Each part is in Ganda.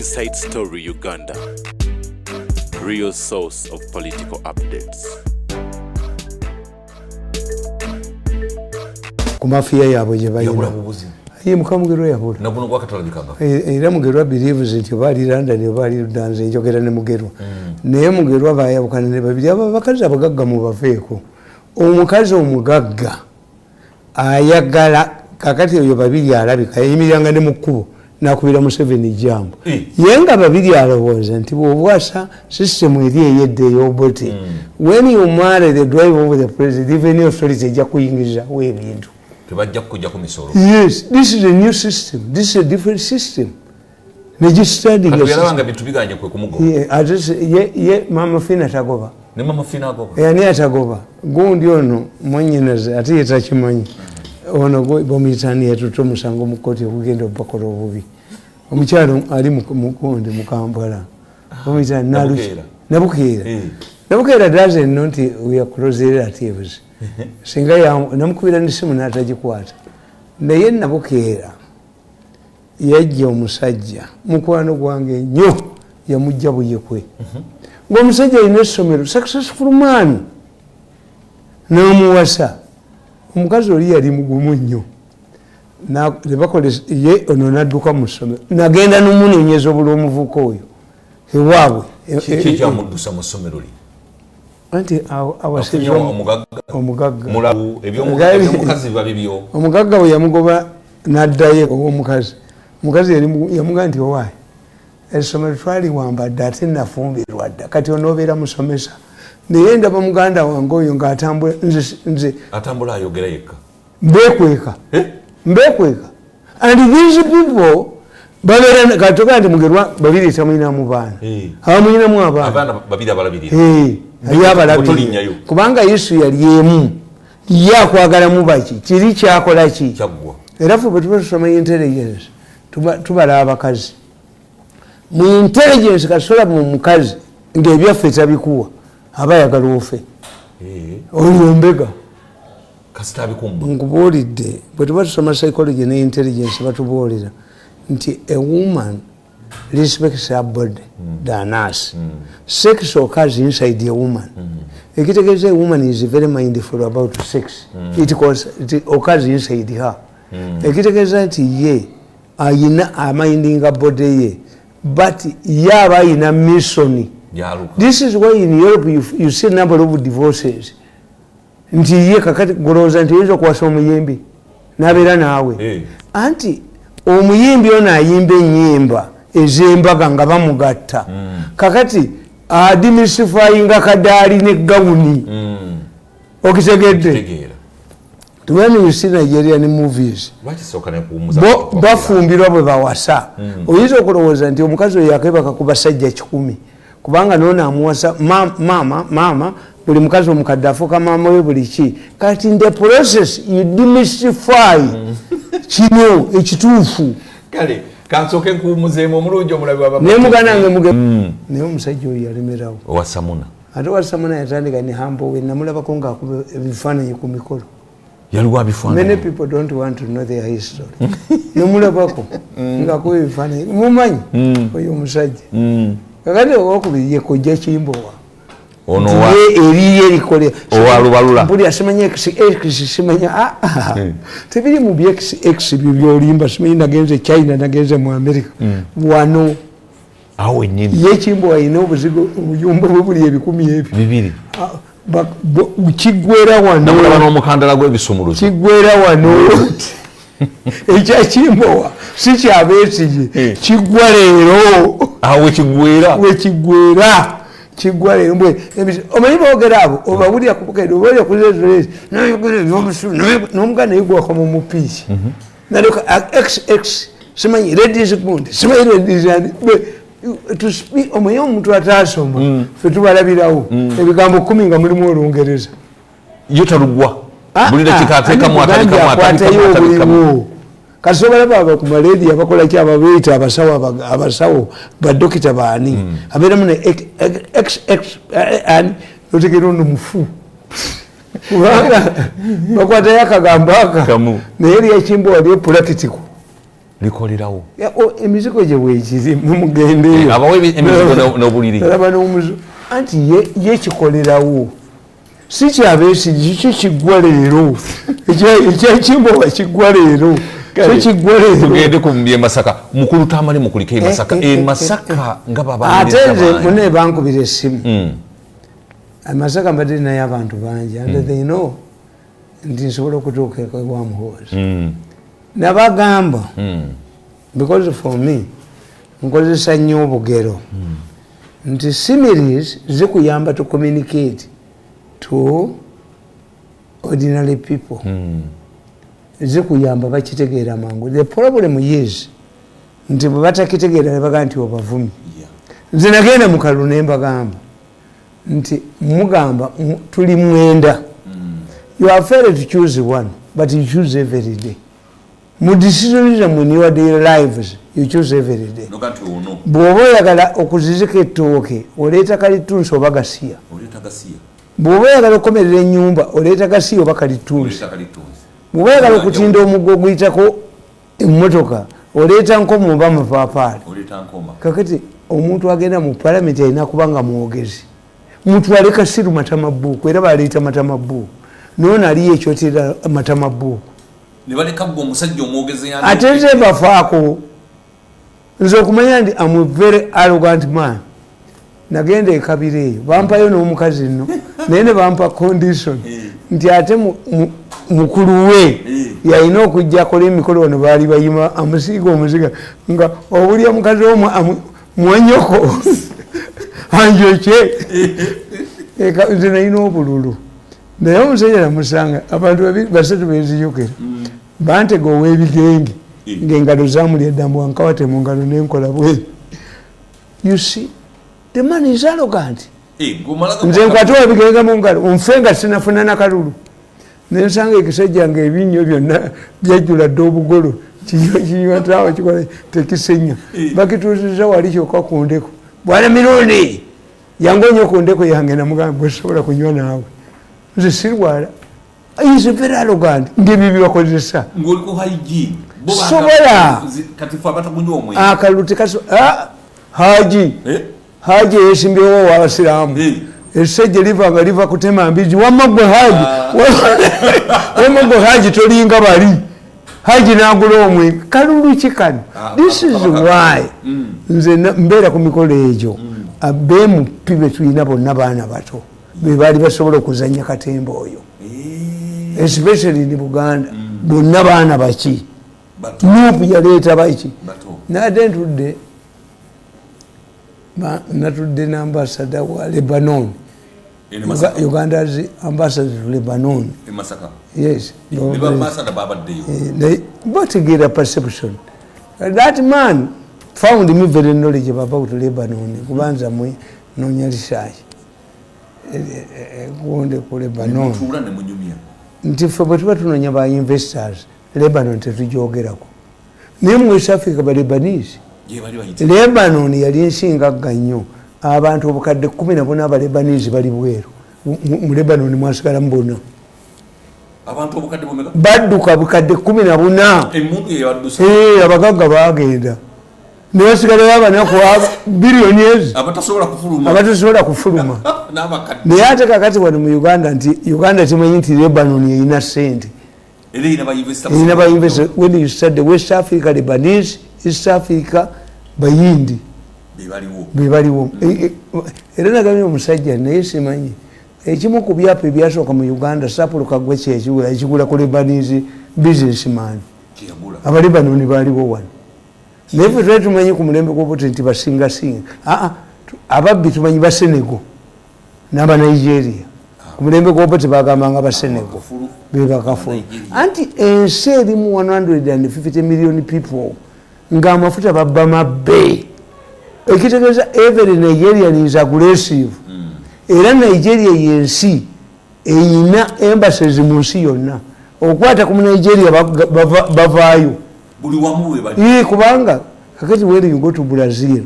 Inside Story Uganda, real source of political updates. Ku mafiya yaabwe gye balina. Ye muka Mugerwa yabula. Era Mugerwa believes nti oba ali London oba ali ludda, nze njogera ne Mugerwa. Naye Mugerwa bayawukana ne babiri abo abakazi abagagga mubaveeko. Omukazi omugagga ayagala kakati oyo babiri alabika yayimiriranga ne mu kkubo nakubira Museveni jambo. Ye nga babiri alowooza nti bw'obwasa system eri eyedda ey'Obote. When you marry the driver of the president, even authority ejja kuyingirizawo ebintu. Tebajja kukujjako misolo. Yes, this is a new system. This is a different system. Negistandinga bintu biganye kwe kumugoba. Ate ye Mama Fina tagoba. Ne Mama Fina agoba. Ani atagoba? Gundi ono mwannyinaze ate ye takimanyi. Ono bamuyita yatutte omusango mu kkooti okugenda obakola obubi. Omukyalo ali mugundi mu Kampala. Bamuyita Nabukeera. Nabukeera doesn't know nti we are close relatives. Singa namukubira n'essimu n'atagikwata. Naye Nabukeera yajja omusajja mukwano gwange nnyo yamujja Buyekwe. Ng'omusajja alina essomero, successful man, n'amuwasa. Omukazi oli yali mugumu nnyo. Ye ono n'adduka mu ssomero nagenda n'omunoonyeza obula omuvubuka oyo ewaabwe. Kiki ekyamuddusa mu ssomero lye? Anti awasizza omugagga. Omugagga bwe yamugoba n'addayo ow'omukazi. Omukazi yamugamba nti owaaye essomero twaliwamba dda ate nafumbirwa dda kati onoobeera musomesa. Naye ndaba muganda wange oyo ng'atambula nze atambula ayogera yekka. Mbeekweka. Mbeekweka. And these people babeera katoka nti Mugerwa babiri tamulinamu baana. Abamulinamu abaana. Abaana babiri abalabirira. Ali abalabirira. Kubanga Yesu yali emu. Ye akwagalamu baki? Kiri kyakola ki? Era ffe bwe tuba tusoma intelligence tubala abakazi. Mu intelligence kasola mu mukazi ng'ebyaffe tabikuwa aba ayagala ofe. Oyo mbega. Nkubuulidde bwe tuba tusoma psychology ne intelligence batubuulira nti a woman respects her body than us. Sex occurs inside a woman. Ekitegeeza a woman is very mindful about sex. It occurs inside her. Ekitegeeza nti ye ayina amindinga body ye, but ye aba ayina mission. This is why in Europe you see a number of divorces. Nti ye kakati golowooza nti oyinza okuwasa omuyimbi n'abeera naawe. Anti omuyimbi ono ayimba ennyimba ez'embaga nga bamugatta. Kakati ademystifyinga kadaali ne gawuni. Okitegedde? When you see Nigerian movies, bafumbirwa bwe bawasa. Oyinza okulowooza nti omukazi oyo yakebaka ku basajja 1,000 kubanga noono amuwasa maama maama buli mukazi omukadde afuuka maama we buli ki. Kati in the process you demystify kino ekituufu. Kale kansooke nkuwummuzeemu omulungi omulabi wa Naye muganda wange naye omusajja oyo yalemerawo. Owa Samuna. Ate owa Samuna yatandika ne hambo we namulabako ng'akuba ebifaananyi ku mikolo. Yaliwo abifaananyi. Many people don't want to know their history. Namulabako ng'akuba ebifaananyi. Mumanyi oyo omusajja. Kakati owokubiri ye Kojja Kimbowa. Ono eriye likole. Owa Lubalula. Mpulira simanyi X simanya tebiri mu by X byo by'olimba simanyi nagenze China nagenze mu America. Wano awo wennyini. Ye Kimbowa alina obuzigo obuyumba bwe buli 1000 ebyo. Bibiri. Kiggwera wano. Namulaba n'omukandala gw'ebisumuluzo. Kiggwera wano. Ekya Kimbowa si kya Besigye. Kiggwa leero. Awo wekiggwera. Wekiggwera. Kiggwa leero mbwe omanyi boogera abo obawulira ku Bukedde obawulira ku Zezulezi n'oyogera ebyobusiru n'omuganda naye gwakoma mu piiki. Nalyoka XX simanyi ladies gundi simanyi ladies and omanyi omuntu ataasoma ffe tubalabirawo ebigambo 10 nga mulimu Olungereza. Ye talugwa. Buli dakiika ateekamu atalikamu atalikamu atalikamu. Kasi obalaba aba ku malaria bakola ki ababeeyita abasawo badokita baani abeeramu ne XX ani notegeera ono mufu kubanga bakwatayo akagambo aka naye erya Kimbowa lye practical. Likolerawo. Emizigo gye weekiri mumugendeeyo. Abawa emizigo n'obuliri. Alaba n'omuzu anti ye kikolerawo. Si kyabeesigi kiki kiggwa leero. Ekyakimbowa kiggwa leero. Kiggwa leero. Tugende ku by'e Masaka. Mukulu Tamale mukulike e Masaka. E Masaka nga babaaniriza. Ate nze munne bankubira essimu. E Masaka mbadde nayo abantu bangi. And they know nti nsobola okutuuka ewa Muhoozi. Nabagamba because for me nkozesa nnyo obugero nti similes zikuyamba to communicate to ordinary people. Zikuyamba bakitegeera mangu. The problem is nti bwe batakitegeera ne bagamba nti obavumi. Nze nagenda mu kalulu ne mbagamba nti mugamba tuli mwenda. You are fair to choose one, but you choose every day. Mu decisions in your daily lives, you choose every day. Bw'oba oyagala okuzizika ettooke, oleeta kalitunsi oba gasiya. Bw'oba oyagala okukomerera ennyumba, oleeta gasiya oba kalitunsi. Bw'oba oyagala okutinda omuggo oguyitako emmotoka, oleeta nkoma oba mapaapaali. Kakati omuntu agenda mu palamenti alina kuba nga mwogezi. Mutwale Kasiru Matamabuuku, era baleeta Matamabuuku. Noona aliyo ekyotera Matamabuuku. Ate nze bafaako. Nze okumanya nti am a very arrogant man. Nagenda ekabira eyo bampayo n'omukazi nno naye ne bampa condition nti ate mukulu we yalina okujja akola emikolo wano baali bayima amusiiga omuziga nga obulya mukazi wo mwanyoko anjokye. Nze nalina obululu naye omusajja namusanga abantu basatu benzijukira bantega ow'ebigenge ng'engalo zamulya eddambu wankawate mu ngalo nenkola bwe. You see, the man is arrogant. Nze nkwate ow'ebigenge mu ngalo nfe nga sinafuna nakalulu nensanga ekisajja nga ebinnyo byonna byajjula dda obugolo kinywa taawa kikola tekisenya bakituuziza wali kyokka ku ndeko. Bwana Mirundi yangu nnyo ku ndeko yange namugamba gwe sobola kunywa naawe nze sirwala. Is very arrogant ng'ebyo byebakozesa sobola akalulu Haji Haji yesimbyewo ow'abasiraamu essajja liva nga liva kutema mbizzi wamma gwe Haji wamma gwe Haji tolinga bali Haji n'agula omwenge kalulu ki kano. This is why nze mbeera ku mikolo egyo abemupi be tulina bonna baana bato be baali basobola okuzannya katemba oyo especially in Buganda bonna baana baki Nuupu yaleeta baki. Nate ntudde natudde n'ambasada wa Lebanon, Uganda's ambassador to Lebanon. Yes. Bategeera perception. That man found me very knowledgeable about Lebanon kubanza mwe noonya research gundi ku Lebanon nti ffe bwe tuba tunoonya ba investors Lebanon tetugyogerako naye mu West Africa ba Lebanese. Lebanon yali ensi ngagga nnyo abantu obukadde 14 aba Lebanese bali bweru mu Lebanon mwasigalamu bonna badduka bukadde 14 abagagga bagenda ne basigalayo abanaku billionaires abatasobola kufuluma. Naye ate kakati wano mu Uganda nti Uganda temanyi nti Lebanon erina ssente erina ba investors. When you start the West Africa Lebanese, East Africa Bayindi bebaliwo. Era nagambye omusajja naye simanyi ekimu ku byapa ebyasooka mu Uganda Sapolo Kagwe kyekigula ekigula ku Lebanese businessman. Abalebanoni baaliwo wano naye ffe twali tumanyi ku mulembe gw'obuti nti basingasinga ababbi tumanyi ba Senegal n'aba Nigeria. Ku mulembe gw'obuti bagambanga ba Senegal bebakafulu. Anti ensi erimu 150 million people ng'amafuta babba mabbe ekitegeeza every Nigerian is aggressive. Era Nigeria yensi eyina embassies mu nsi yonna okwata ku Nigeria bavaayo kubanga kakati when you go to Brazil,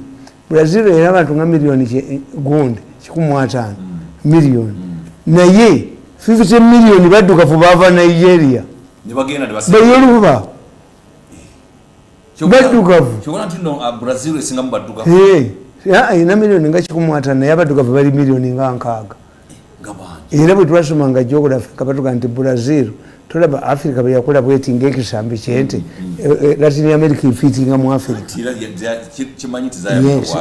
Brazil erina abantu nga miliyoni gundi 15 miliyoni naye 50 miliyoni baddukafu bava Nigeria Bayoruba. Baddugavu. Kyobona nti no Brazil esingamu baddugavu. Ayina miliyoni nga 150, naye abaddugavu bali miliyoni nga 60. Nga bangi. Era bwe twasomanga geography nga batuga nti Brazil, tolaba Africa bwe yakola bweti ng'ekisambi ky'ente, Latin America efiitinga mu Africa. Era kimanyi nti Yes,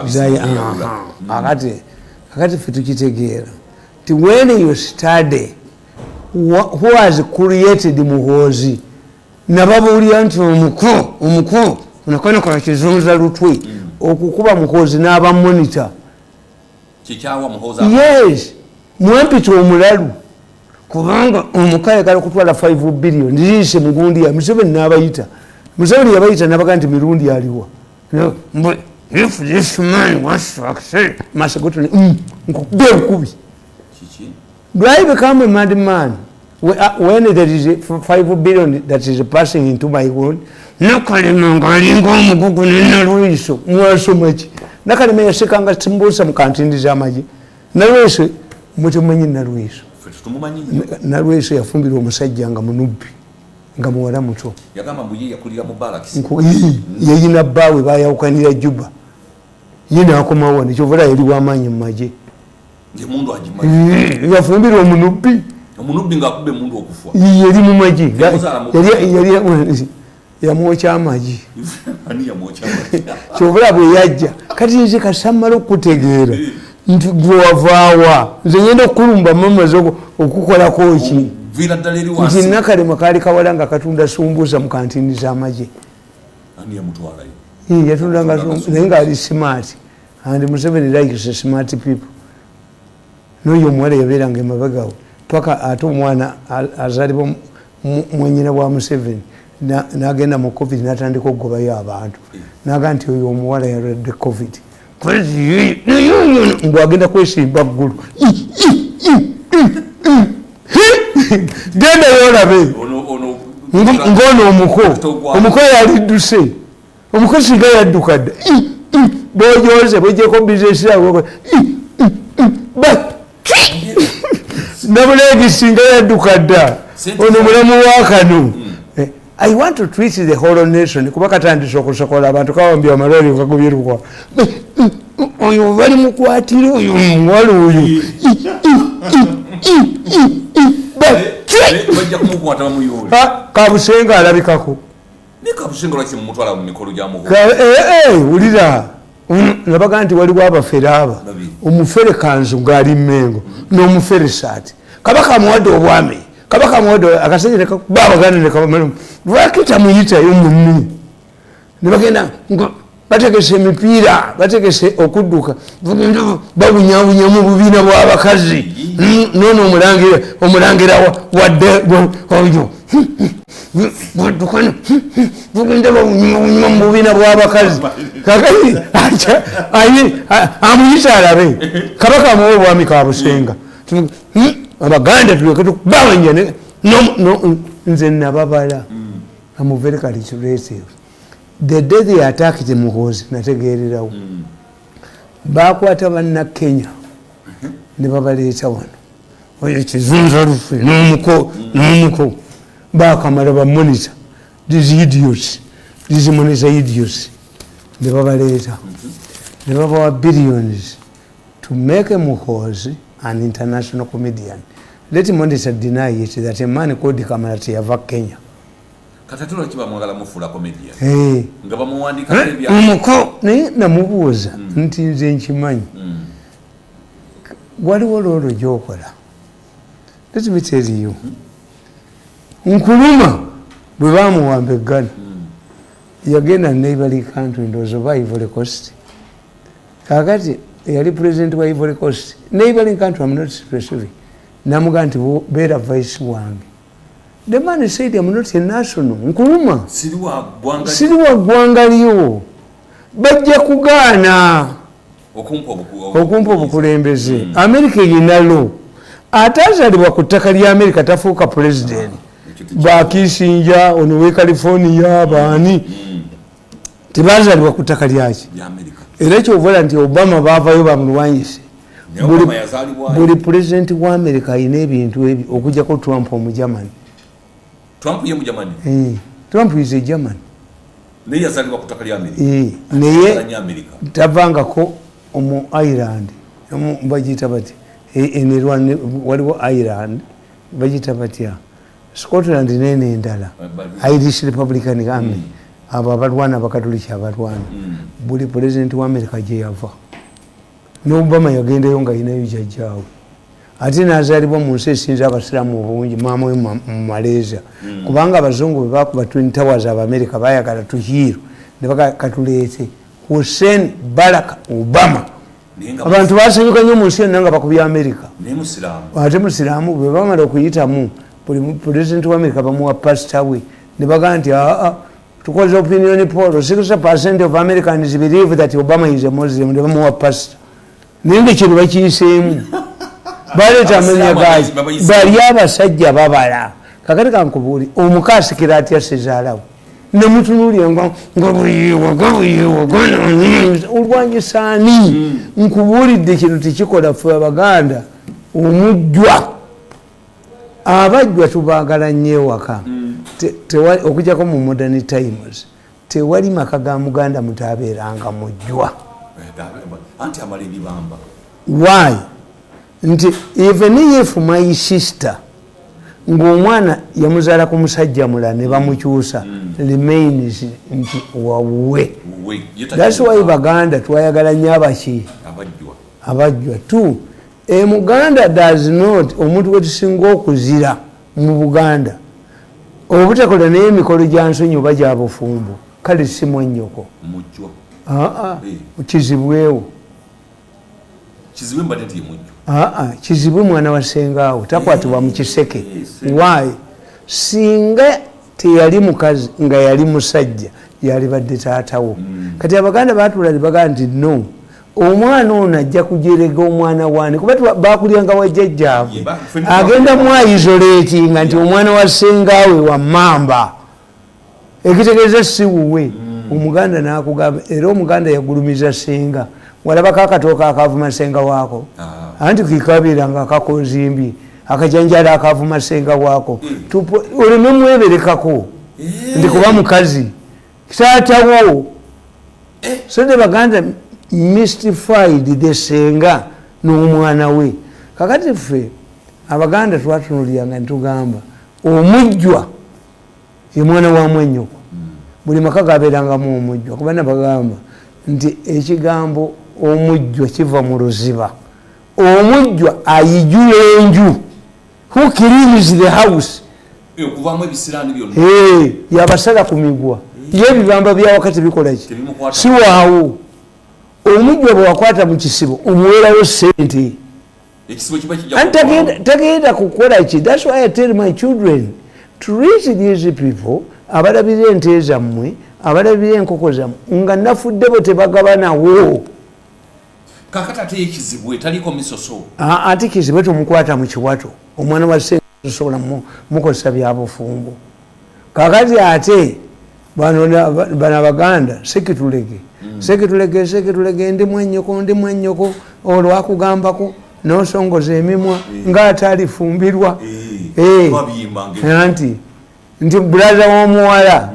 akati ffe tukitegeera nti when you study who has created Muhoozi, nababuulira nti omuko onakonakola kizunza lutwe okukuba Muhoozi n'aba monitor. Kikyawa Muhoozi. Yes, mwampita omulalu kubanga omukaye kali kutwala 5 billion ndiise mugundi ya Museveni n'abayita. Museveni yabayita n'abaga nti mirundi aliwa. No, if this man wants to accept, must go to nkukube bukubi. Kiki? Do I become a madman when there is a 5 billion that is passing into my world? Nakalema ng'alinga omugugu ne Nalweyiso mwasoma ki? Nakalema yasekanga simbuusa mu kantindi z'amagye. Nalweyiso mutemumanyi Nalweyiso. Ffe tetumumanyi nnyo. Nalweyiso yafumbirwa omusajja nga munubbi, nga muwala muto. Yagamba mbu ye yakulira mu barracks. Yeyina bbaawe baayawukanira Juba. Ye n'akomawo wano, kyova olaba yali w'amaanyi mu magye. Ng'emmundu agimanyi. Yafumbirwa omunubbi. Omunubbi ng'akuba emmundu okufa. Yali mu magye. Yamuzaala mu Yamwokya amagi. Ani yamwokya amagi? Kyova olaba bwe yajja. Kati nze kasamala okutegeera nti gwe wavaawa. Nze ngenda okukulumba mamaze okukolako ki? Viira ddala eri Nti wansi. Nakalema kaali kawala nga katunda sumbuusa mu kantini z'amagye. Ani yamutwalayo? Yatundanga naye ng'ali smart. And Museveni likes smart people. N'oyo omuwala yabeeranga emabega we. Paka ate omwana azaalibwa mwannyina wa Museveni n'agenda mu COVID n'atandika okugobayo abantu. N'agamba nti oyo omuwala yalwadde COVID. Mbu agenda kwesimba ggulu. Genda yoolabe. Ng'ono omuko. Omuko yalidduse. Omuko singa yadduka dda. Bw'ojoze, bw'ogyeko bizinesi yaabwe, Nabuleegi singa yadduka dda. Ono mulamu wa kano. I want to treat the whole nation. Kuba katandise okusokola abantu kawambye amalwaliro kagubye. Oyo bali mukwatira oyo omuwala oyo. Bajja kumukwata bamuyole. Kabusenga alabikako. Naye Kabusenga lwaki mumutwala mu mikolo gya Muhoozi? Wulira. Nabaga nti waliwo abafere aba. Omufere Kanzu ng'ali Mmengo n'omufere Saati. Kabaka amuwadde obwami. Kabaka amuwadde akasajja ne kakuba Abaganda ne kabamala. Lwaki tamuyitayo munne? Ne bagenda nga bategese emipiira, bategese okudduka. Bagenda babunyabunya mu bubiina bw'abakazi. Noono omulangira wadde oyo. Baddukana, bagenda babunyabunya mu bubiina bw'abakazi. Kakati amuyita alabe. Kabaka amuwa obwami Kabusenga. Abaganda tulyoke tukubawanya ne, no, no, nze nababala. I'm very calculative. The day they attacked Muhoozi, nategeererawo. Baakwata banna Kenya ne babaleeta wano. Oyo kizunza lufe n'omuko. Baakamala ba monitor. These idiots, these monitor idiots. Ne babaleeta. Ne babawa billions to make Muhoozi an international comedian. Let monitor deny it that a man called Kamala teyava Kenya. Kati ate lwaki bamwagala mufuula comedian? Nga bamuwandiikako ebya- Omuko, naye namubuuza nti nze nkimanyi. Waliwo loolo gy'okola. Let me tell you. Nkuluma bwe baamuwamba e Ghana. Yagenda neighboring country, ndowooza oba Ivory Coast. Kaakati yali president wa Ivory Coast. Neighboring country, I'm not specific. Namugamba nti beera vice wange. The man said, I'm not a national. Nkuluma. Siri wa ggwanga Siri wa ggwanga lyo. Bajja kugaana okumpa okumpa obukulembeze. America erina law. Ate azaalibwa ku ttaka lya America tafuuka president. Ba Kissinger, ono we California, baani. Tebazaalibwa ku ttaka lyaki. Lya America. Era ky'ovola nti Obama baavayo bamulwanyise. Naye Obama yazaalibwayo. Buli president wa America alina ebintu ebyo okuggyako Trump Omugermany. Trump ye Mugermany? Trump is a German. Naye tavangako omu Ireland, bagiyita bati waliwo Ireland, bagiyita batya Scotland nene endala, Irish Republican Army, abo abalwana abakatuliki abalwana. Buli pulezidenti wa America gye yava, ne Obama yagendayo nga ayinayo jjajjaawe, ate n'azaalibwa mu nsi esinza abasiraamu obungi, maama we mu Malaysia. Kubanga abazungu bwe bakuba Twin Towers, Abamerika bayagala tuhiiro ne bakatuleete Hussein Barack Obama. Abantu basanyuka nnyo mu nsi yonna nga bakubya Amerika, ate musiraamu. Bwe bamala okuyitamu, buli pulezidenti wa Amerika bamuwa pasita we, ne bagamba nti aa, tukoze opinion poll, 60% of Americans believe that Obama is a Muslim, ne bamuwa pasita. Naye nga kino bakiyiseemu, baleeta amanya gaaki bali abasajja babala. Kakati kankubuuli, omukaasikira atya sezaalawe nemutunulira nga buyiwa olwanyisaani? Nkubuulidde, kino tekikola. Ffe Abaganda omujjwa, abajjwa tubaagala nnyo ewaka. Okujjako mu modern times, tewali maka ga Muganda mutabeeranga mujjwa. Why? Nti even if my sister ng'omwana yamuzaala ku musajja mulala ne bamukyusa, remains nti wawuwe. That's why Baganda twayagala nnyo abaki, abajjwa. Two, Muganda does not, omuntu wetusinga okuzira mu Buganda obutakola naye emikolo gya nsonyi oba gya bufumbo, kale si mwannyoko, kizibwewo, kizibwe mwana wa sengaawo takwatibwa mu kiseke. Why? Singa teyali mukazi nga yali musajja, yalibadde taatawo. Kati Abaganda batula ne bagamba nti no, omwana ono ajja kujerega omwana wani, kuba bakulyanga wajjajjaabwe, agenda mwaisolatinga nti omwana wa sengaawe wa mamba, ekitegeeza si wuwe. Omuganda nakugamba, era Omuganda yagulumiza senga. Walabako akatooka akavuma senga waako? Anti kikabeeranga akakozimbi, akajanjala akavuma senga waako, oleme mweberekako nti kuba mukazi taatawo. So the Baganda mystified the senga n'omwana we. Kakati ffe Abaganda twatunulyanga ntugamba omujjwa ye mwana wa mwennyoko. Buli maka gabeerangamu omujjwa, kuba nabagamba nti ekigambo omujjwa kiva mu luziba. Omujjwa ayijula enju, who cleans the house, yabasala ku migwa ye, ebibamba byawaka tebikolaki, si waawo. Omujjwa bwe wakwata mu kisibo, omuwerawo sente, tagenda kukola ki. That's why I tell my children to reach these people abalabira ente zammwe, abalabira enkoko zammwe, nga nafudde bo tebagabanawo. Kakati ate yekizibwe taliko misoso? Ate kizibwe tomukwata mu kiwato, omwana wa sobola mukozesa byabufumbo. Kakati ate bano Abaganda, sekitulege, sekitulege, sekitulege, ndi mwennyoko, ndi mwennyoko, olwakugambako nosongoza emimwa ngaate alifumbirwa. Anti nti brother w'omuwala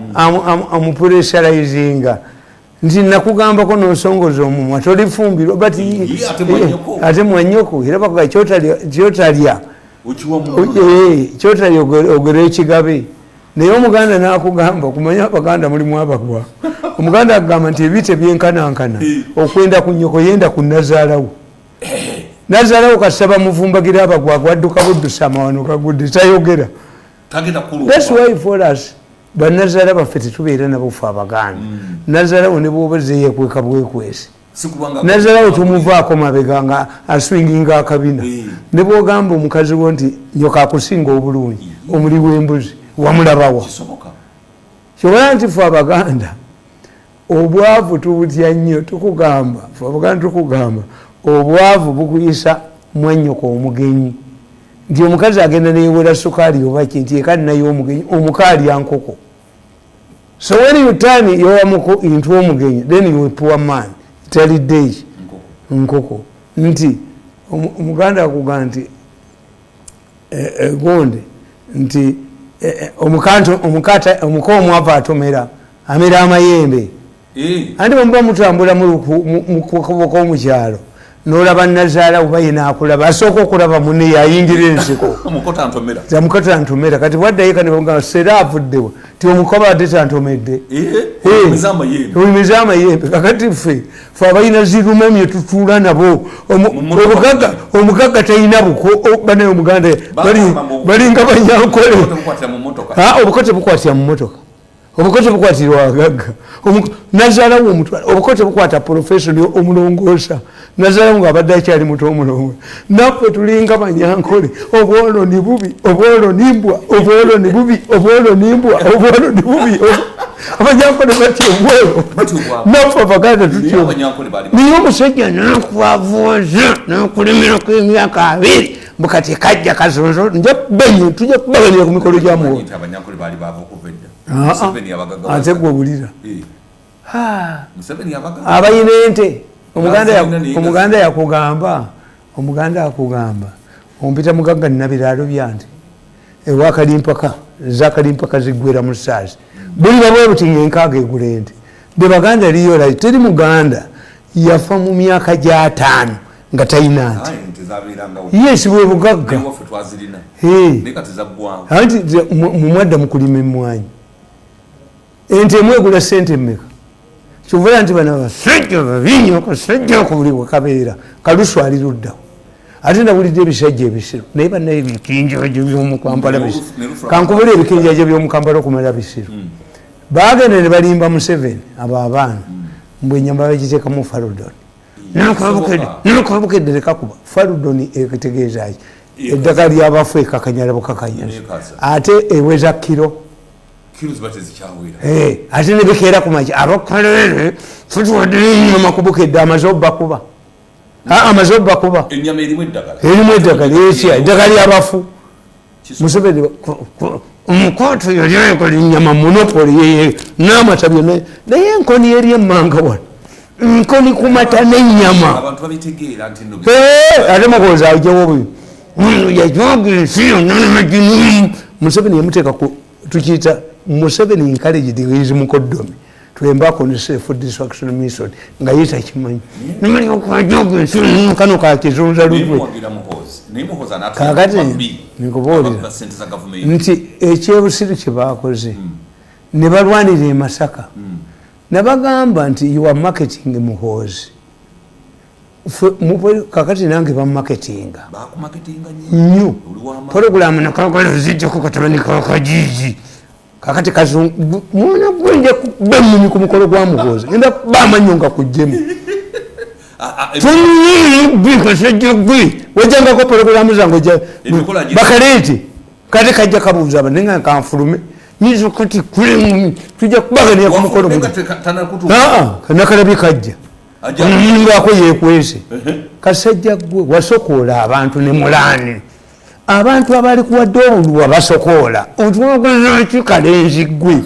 amupressurizinga nti nakugambako nosongoza omumwa, tolifumbirwa, but ate mwanyoko. Era bakuga kyotalya, kyotalya ogera ekigabe. Naye Omuganda nakugamba, kumanya Abaganda mulimu abagwa, Omuganda akugamba nti ebi tebyenkanankana. Okwenda ku nyoko, yenda ku nazaalawo. Nazaalawo kasita bamuvumbagira abagwagwa, adduka buddusa, amawano kagudde, tayogera. That's why for us, banazaala baffe tetubeera nabo fe Abaganda. Nazaalawo ne bwoba zeyekweka bwekwesi, nazaalawo tumuvaako mabega nga aswinginga akabina. Ne bwogamba omukazi wo nti nyoka akusinga obulungi, omuli w'embuzi wamulabawa? Kyobala nti fe Abaganda obwavu tubutya nnyo. Tukugamba, fe Abaganda tukugamba obwavu bukuyisa mwanyoko omugenyi, nti omukazi agenda neyewera sukaali oba ki, nti eka ninayo omugenyi, omukaali ankoko. So when you turn your muko into omugenyi, then you a poor man, talidde eki nkoko. Nti Omuganda akugamba nti gonde nti omuka omwavu atomera. Amera amayembe. Anti bwe mutambula mu kubo omukyalo n'olaba nazaala oba ye n'akulaba, asooka okulaba munne yayingira ensiko. Mukota ntomera. Kati bwaddayo kane bamugamba sera avuddewa ti omukoba adde tantomedde. Oyimiza amayembe. Kakati ffe abalina zirumamye tutuula nabo. Omugagga talina buko, banaye omuganda balinga banyankole. Obuko tebukwatira mu mmotoka. Obuko tebukwatirwa agagga. Nazaalawo omutwala. Obuko tebukwata profession omulongoosa. Nazaalawo ng'abadde akyali muto omulongo. Naffe tulinga banyankole. Obwolo ni bubi, obwolo ni mbwa, obwolo ni bubi, obwolo ni mbwa, obwolo ni bubi. Abanyankole batya obwolo. Naffe Abaganda tutya. Naye omusajja n'akwavooza n'akulemerako emyaka 2. Mukati kajja kazonzo nja kubenye tujja kubaganira ku mikolo gya Muhoozi. Ate gwe owulira. Abalina ente. Omuganda yakugamba, omuganda akugamba ompita mugagga nina biraalo byante ewakalimpaka zakalimpaka ziggwera mu ssaazi buli babwe buti ng'enkaaga egula ente. Be Baganda liyola teri Muganda yafa mu myaka gya 5 nga talina nte. Yes, bwe bugagga. Anti mumwadda mu kulima emmwanyi. Ente emu egula ssente mmeka? Kyova nti bano abasajja babi akasajja ku buli we kabeera kalusu ali luddawo. Ate nawulidde ebisajja ebisiru naye bannaye ebikinjajo by'omu Kampala bisiru. Kankubule ebikinjajo by'omu Kampala okumala bisiru. Baagenda ne balimba Museveni abo abaana mbu ennyama bagiteekamu Faludoni. Nakabukedde ne kakuba. Faludoni etegeeza ki? Eddagala ly'abafu ekakanyala bukakanyazi. Ate eweza kiro. Ate ne bikeera ku makya abakalere tutuwadde ennyama kubukedde amaze obbakuba. Amaze obbakuba. Ennyama erimu eddagala. Erimu eddagala etya? Eddagala ly'abafu. Museveni omukoto yali akola ennyama monopoli yeye n'amata byonna naye enkoni eri emmanga wano. Nkoni ku mata n'ennyama. Abantu babitegeera nti nno. Ate Muhoozi ajjawo obubi. Yajoga ensi yonna n'amaginu. Museveni yamuteeka ku tukiyita Museveni encouraged his mukoddomi to embark on a self-destruction mission nga ye takimanyi. Kano ka kizunza lutwe. Kaakati nkubuulira nti ekyebusiru kye baakoze ne balwanira e Masaka. Nabagamba nti you are marketing Muhoozi. Kakati nange bamarketinga nnyo. Pologulaamu nakagala zijjako katabani kakajiji. Kakati kazungu mwana gwe kuba emmumi ku mukolo gwa Muhoozi. Ngenda kuba amannyo nga kuggyemu. Kasajja gwe wajjangako pologulaamu zange bakaleete. Kati kajja kabuuza abantu naye nga kanfulume. Nyinza kati kulemu tujja kubaganira ku mukolo guno. Nakalabye kajja. Ngako yeekwese. Kasajja gwe wasokoola abantu ne mulaani. Abantu abali kuwadde obulwa basokoola. Otwogeza ki kalenzi gwe?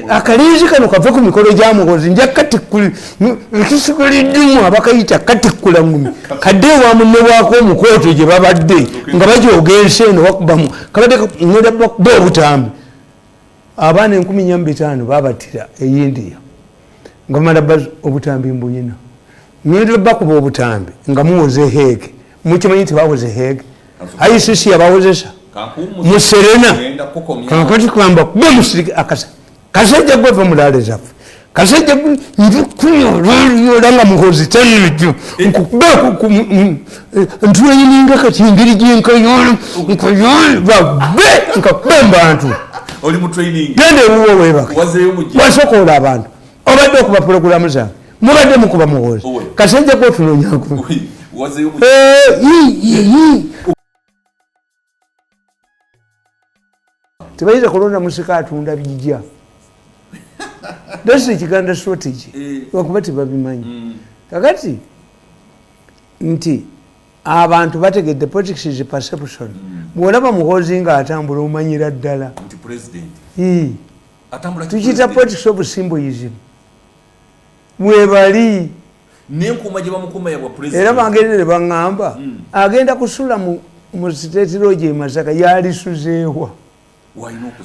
Akalenzi kano kave ku mikolo gya Muhoozi nja katikkula ekisigaliddimu abakayita katikkula ngumi. Kadde ewa munne waako omukooto gye babadde nga bajooga ensi eno bakubamu kabadde ngenda bakuba obutambi. Abaana 4500 babattira e India nga bamala obutambi mbuyina. Ngenda bakuba obutambi nga muwoze Hague. Mukimanyi nti bawoze Hague? ICC yabawozesa mu Serena. Kakati kwamba kuba musirike akasa. Kasajja gwe va mulaale zaffe. Kasajja gwe nkuyola nga Muhoozi tanajjo. Nkuba ntuwayininga kati engeri gyenkayola nkayola babe nkakuba mbantu. Oli mu training. Genda ewuwo weebake. Wazeeyo mu gym. Wasokoola abantu. Obadde okuba pulogulaamu zange. Mubadde mukuba Muhoozi. Kasajja gwe otunoonya nkuba. Wazeeyo mu Tebayinza kulonda musika atunda bijja. That's the Kiganda strategy. Lwakuba tebabimanyi. Kakati nti abantu bategedde politics is perception. Bw'olaba Muhoozi ng'atambula omanyira ddala. Nti president. Tukiyita politics of symbolism. Mwebali. N'enkuuma gye bamukuuma ya bwa president. Era bangerere baŋŋamba agenda kusula mu state lodge e Masaka yalisuzeewa.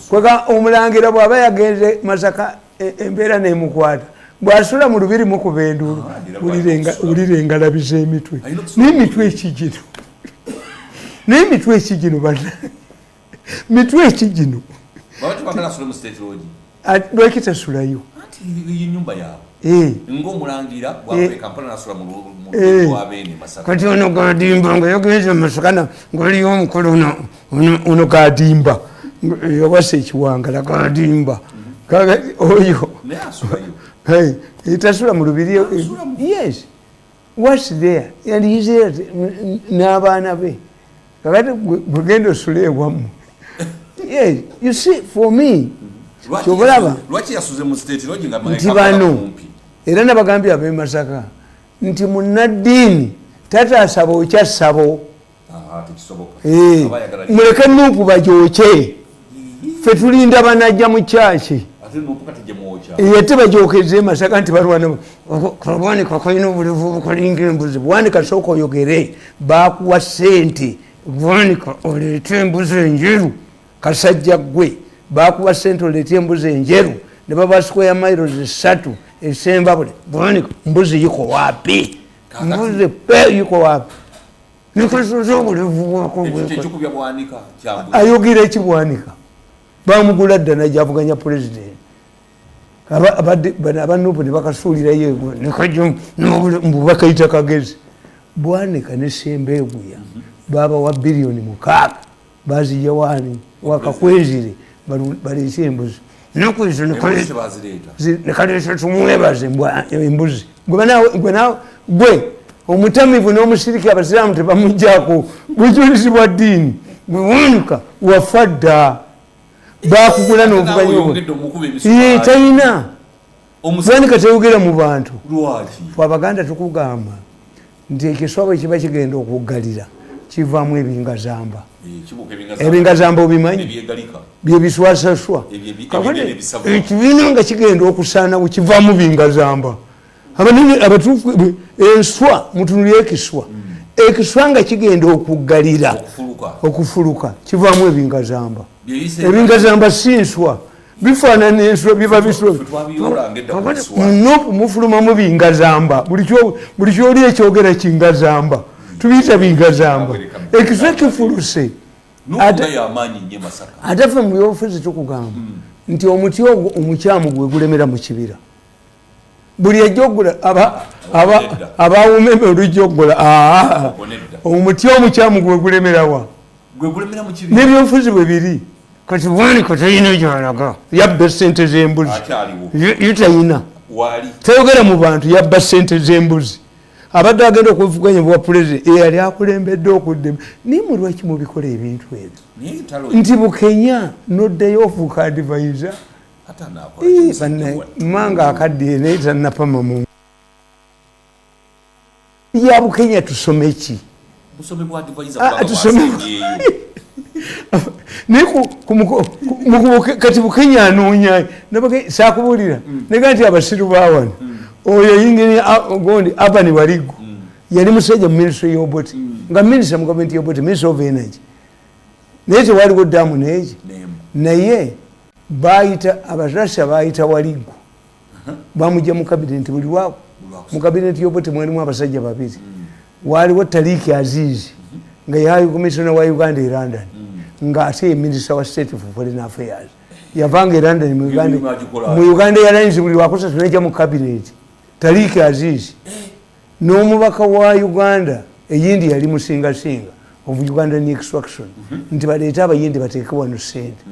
Kwega omulangira bw'aba yagenze Masaka Embeera nemukwata bwasula mu lubiri mukuba enduulu, wulira engalabi z'emitwe n'emitwe ekigino, n'emitwe ekigino, bana mitwe ekigino. Lwaki tasulayo? Kati ono Gadimba nga yagenze Masaka, ngaoliyo omukolo ono Gadimba yawasa ekiwangala Gadimba oyo tasula mu lubiri. Yes, what's there? And he's there n'abaana be. Kakati gwegenda osula ewammwe. Yes, you see, for me, kyobalaba nti bano era nabagambye ab'e Masaka nti munnaddiini tataasaba okyassabo, muleke nuupu bagyokye, ffe tulinda banajja mu kyaki ate bagyokeze e Masaka nti balwana. Kabwanika kalina obulevu obukalinga embuzi. Bwanika, sooka oyogere, bakuwa sente. Bwanika oleete embuzi enjeru, kasajja gwe, bakuwa sente oleete embuzi enjeru ne baba square miles 3 esembabule. Bwanika, mbuzi yiko wapi? Mbuzi pe yiko wapi? Nikasoza obulevu bwako. Ayogera ekibwanika bamugula dda najja avuganya pulezidenti. Abanupu ne bakasuulirayo nekaja mbu bakayita kagezi. Bwanika ne Sembeeguya babawa 6 biliyoni bazijja wani wakakwezire baleese embuzi naku ezo nekaleeta tumwebaze embuzi. Gwe omutamivu n'omusiriki, abasiraamu tebamujjako bujulizi bwa ddiini. Bwanika wafa dda, bakugula n'ovuganya talina. Bwanika teyogera mu bantu. Fe Abaganda tukugamba nti ekiswa bwe kiba kigenda okuggalira kivaamu ebingazamba. Ebingazamba obimanyi? Byebiswasaswa. Ekibiina nga kigenda okusaanawo kivaamu bingazamba. Abanene abatuufu enswa mutunulye ekiswa. Ekiswa nga kigenda okuggalira, okufuluka, kivaamu ebingazamba. Ebingazamba si nswa, bifaanana enswa, biba biswa. Mufulumamu bingazamba. Buli kyoli ekyogera kingazamba, tubiyita bingazamba. Ekiswa kifuluse. Ate ffe mu byobufuzi tukugamba nti omuti ogwo omukyamu gwe gulemera mu kibira. Buli ajja okugula abawumeme olujja okugula omuti omukyamu gwe gulemerawa n'ebyobufuzi bwe biri. Kati Bwanika tayina gyalaga, yabba sente z'embuzi. Ye tayina, tayogera mu bantu, yabba sente z'embuzi. Abadde agenda okwevuganya bwa pulezidenti eyali akulembedde okuddemu. Naye mwe lwaki mubikola ebintu ebyo nti Bukenya noddayo ofuuka advisor? Manga akaddiye naye tannapama mu ya Bukenya. Tusome ki? Tusome naye kati Bukenya anoonya sakubuulira nega nti abasiru bawano. Oyo yingini gondi Abani Waligo yali musajja mu ministry y'Obote, nga minisita mu gavumenti y'Obote, minister of energy, naye tewaliwo daamu neegi. Naye bayita Abarasha, bayita Waligo, bamugja mu cabinet. Buli lwako mu cabinet y'Obote mwalimu abasajja babiri. Waliwo Tariq Aziz nga ye commissioner wa Uganda e London, nga ate ye minister wa state for foreign affairs. Yavanga e London mu Uganda Airlines buli lwakusatu nejja mu cabinet, Tariq Aziz. N'omubaka wa Uganda eyindi yali Musingasinga of Ugandan extraction, nti baleete Abayindi bateeke wano sente.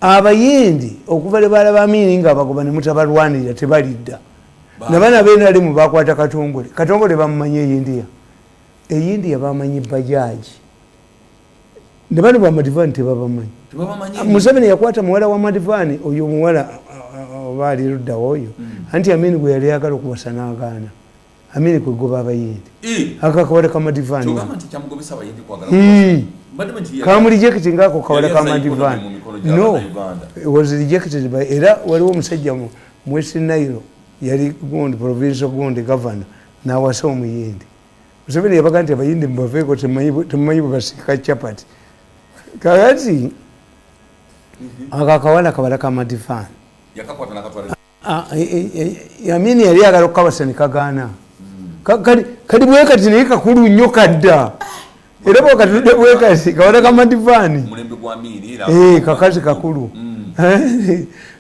Abayindi okuva lwe balaba Amini nga abagoba ne mutabalwanirira, tebalidda. Nabaana benalimu bakwata Katongole. Katongole bamumanyi eyindiya, eyindiya bamanyi bajaji ne bano bamadivani tebabamanyi. Museveni yakwata muwala wa Madivani oyo, omuwala oba ali luddawo oyo, anti Amini gwe yali ayagala okuwasa n'agaana. Amini kwegoba Abayindi akakawala ka Madivani kamurejecting ako kawala ka Madivani. No, it was rejected by, era waliwo omusajja mu West Nile yali gundi provincial gundi governor nawasa Omuyindi. Museveni yabaga nti Abayindi mubaveeko, temumanyi bwe basiika chapati. Kakati ako akawala kawala ka Madivani. Amini yali ayagala okukabasa ne kagaana. Kali bwekati naye kakulu nnyo kadda. Era bwekatudde bwekati kawala kamadivaani. Kakazi kakulu.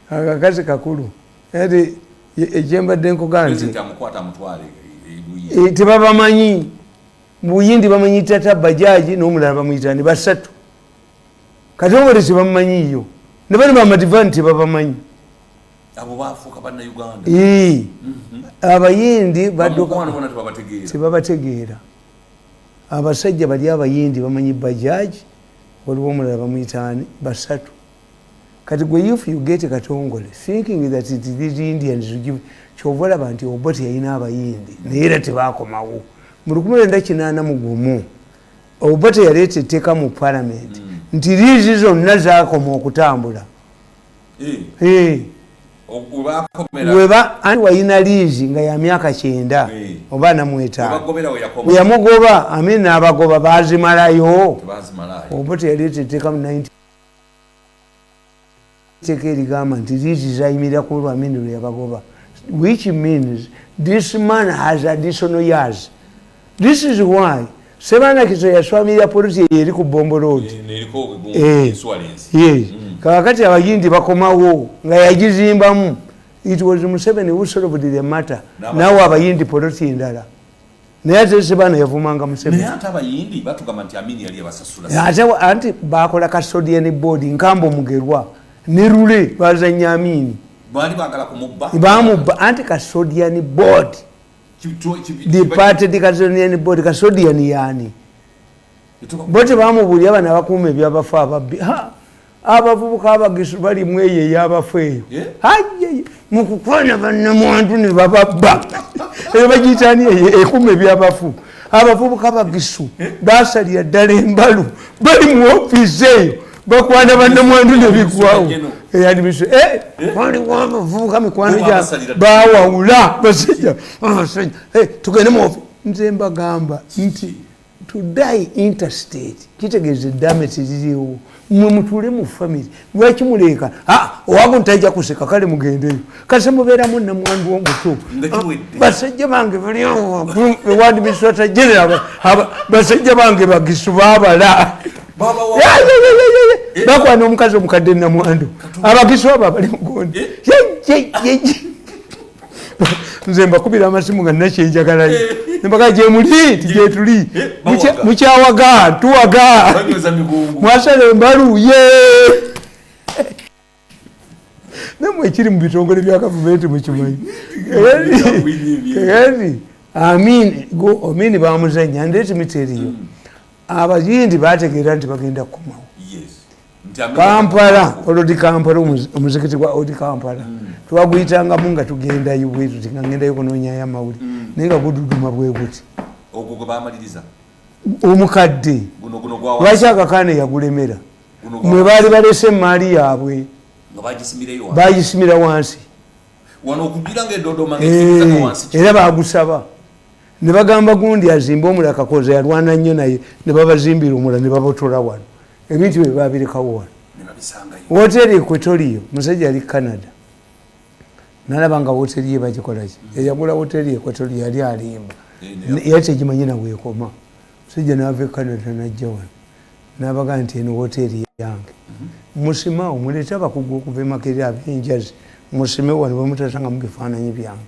Kakazi kakulu. Ati ekyembadde nkugaa nti tebabamanyi. Muyindi bamanyi Tata Bajaji n'omulala bamuyita ni basatu. Katongole tebamumanyiiyo. Ne bano bamadivaani tebabamanyi. Abo bafuuka bannayuganda. Abayindi badduka tebabategeera. Abasajja bali abayindi bamanyi Bajaji, waliwo omulala bamuyita basatu. Kati gwe if you get Katongole thinking that it is these Indians who give, ky'ova olaba nti Obote yalina abayindi naye era tebakomawo. Mu 1981 Obote yaleeta etteeka mu parliament nti liizi zonna zaakoma okutambula. Weba anti wayina liizi nga ya myaka 9 oba 45. Bwe yamugoba Amin n'abagoba baazimalayo. Obote yaleeta etteeka mu 19 etteeka erigamba nti liizi zayimirira ku olwo Amin lwe yabagoba, which means this man has additional years. This is why Sebanakiso yaswamirira polisi eri ku Bombo Road. Yes. Kakati abayindi bakomawo nga yagizimbamu. It was Museveni who solved the matter. Nawe abayindi polisi endala. Naye ate Sebana yavumanga Museveni. Naye ate abayindi batugamba nti Amini yali abasasula. Ate anti bakola custodian board Nkambo Mugerwa ne Lule bazannya Amini. Baali baagala kumubba. Bamubba anti custodian board. Departed custodian board, custodian yani. Bote bamubuulira bano abakuuma ebyabafu ababbi. Abavubuka abagisu bali mu eyo ey'abafu eyo. Mu kukwana bannamwandu ne bababba. Eyo bagiyita ani eyo ekuuma ebyabafu. Abavubuka abagisu basalira ddala embalu bali mu ofiisi eyo bakwana bannamwandu ne biggwawo. Waliwo abavubuka mikwano gya bawawula basajja. Tugende mu ofiisi. Nze mbagamba nti to die interstate kitegeeza eddame teririiwo. Mmwe mutuule mu family. Lwaki muleeka? Owangu ntajja kuseka kale mugendeyo. Kase mubeeramu namwandu omuto. Basajja bange bali ewadministrator general basajja bange bagisu baabala. Bakwana omukazi omukadde namwandu. Abagisu abo abali mugondi. Nze mbakubira amasimu nga nnakyenjagalayo. Nembaga gye muli nti gye tuli. Mukyawaga tuwaga. Mwasala embalu ye. Nammwe ekiri mu bitongole bya gavumenti mukimanyi. Amini bamuzannya and let me tell you. Abayindi bategeera nti bagenda kukomawo. Kampala, olodi Kampala, omuzikiti gwa Old Kampala. Twaguytangamu nga tugendayo bwe tuti nga ngendayo kunoonyayo amawulire. Naye nga gududuma bwe guti. Ogwo gwe baamaliriza. Omukadde. Lwaki akakaane yagulemera? Mwe baali balese emaali yaabwe. Nga bagisimireyo wansi. Bagisimira wansi. Wano okugira ng'eddodoma ng'esimizako wansi. Era baagusaba. Ne bagamba gundi azimbe omulala Kakoza yalwana nnyo naye ne babazimbira omulala ne babotola wano. Ebintu bye babirekawo wano. Woteeri Equatorio, musajja yali Canada. Nalaba nga woteeri ye bagikola ki? Eyagula woteeri Equatorio yali alimba. Yali tegimanyi na weekoma. Musajja n'ava e Canada n'ajja wano. N'abaga nti eno woteeri yange. Musime muleete abakugu okuva e Makerere ab'enjazi. Musime wano bwe mutasanga mu bifaananyi byange.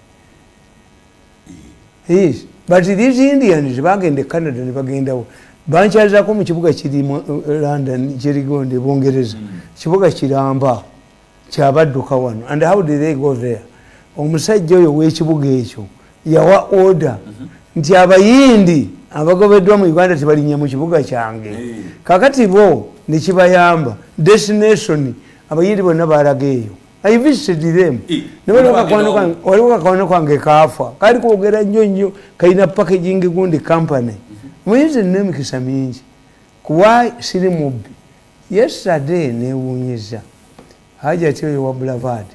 Yes, but these Indians bagenda e Canada ne bagendawo. Bankyazaako mu kibuga kiri mu London kirigonde Bungereza. Kibuga kiramba kyabadduka wano. And how did they go there? Omusajja oyo w'ekibuga ekyo yawa order nti abayindi abagobeddwa mu Uganda tebalinnya mu kibuga kyange. Kakati bo ne kibayamba destination abayindi bonna baalaga eyo. I visited them. Waliwo kakwano kange kaafa kali kwogera nnyo nnyo kalina packaging gundi company. Muyinza nina emikisa mingi kuwa siri mubbi. Yesterday newuunyiza Hajati oyo wa Boulevard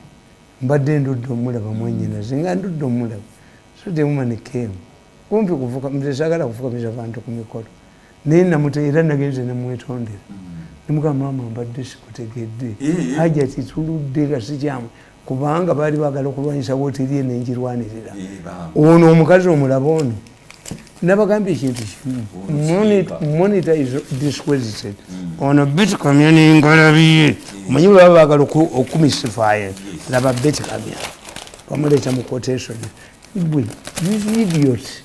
mbadde ndudde omulaba mwannyinaze nga ndudde omulaba. So the woman came. Kumpi kufuka nze saagala kufukamiza bantu ku mikolo. Naye era nagenze ne mwetondera. Nemugamba maama mbadde sikutegedde. Hajati tuludde nga sikyamu. Kubanga baali baagala okulwanyisa wooteri eno enjirwanirira. Ono omukazi omulaba ono, nabagambye ekintu kimu, Monitor is disquisited. Ono Beti Kamya nengalabiye, omanyi bwe baba baagala okumystify. Laba Beti Kamya bamuleeta mu quotation. Gwe, these idiots,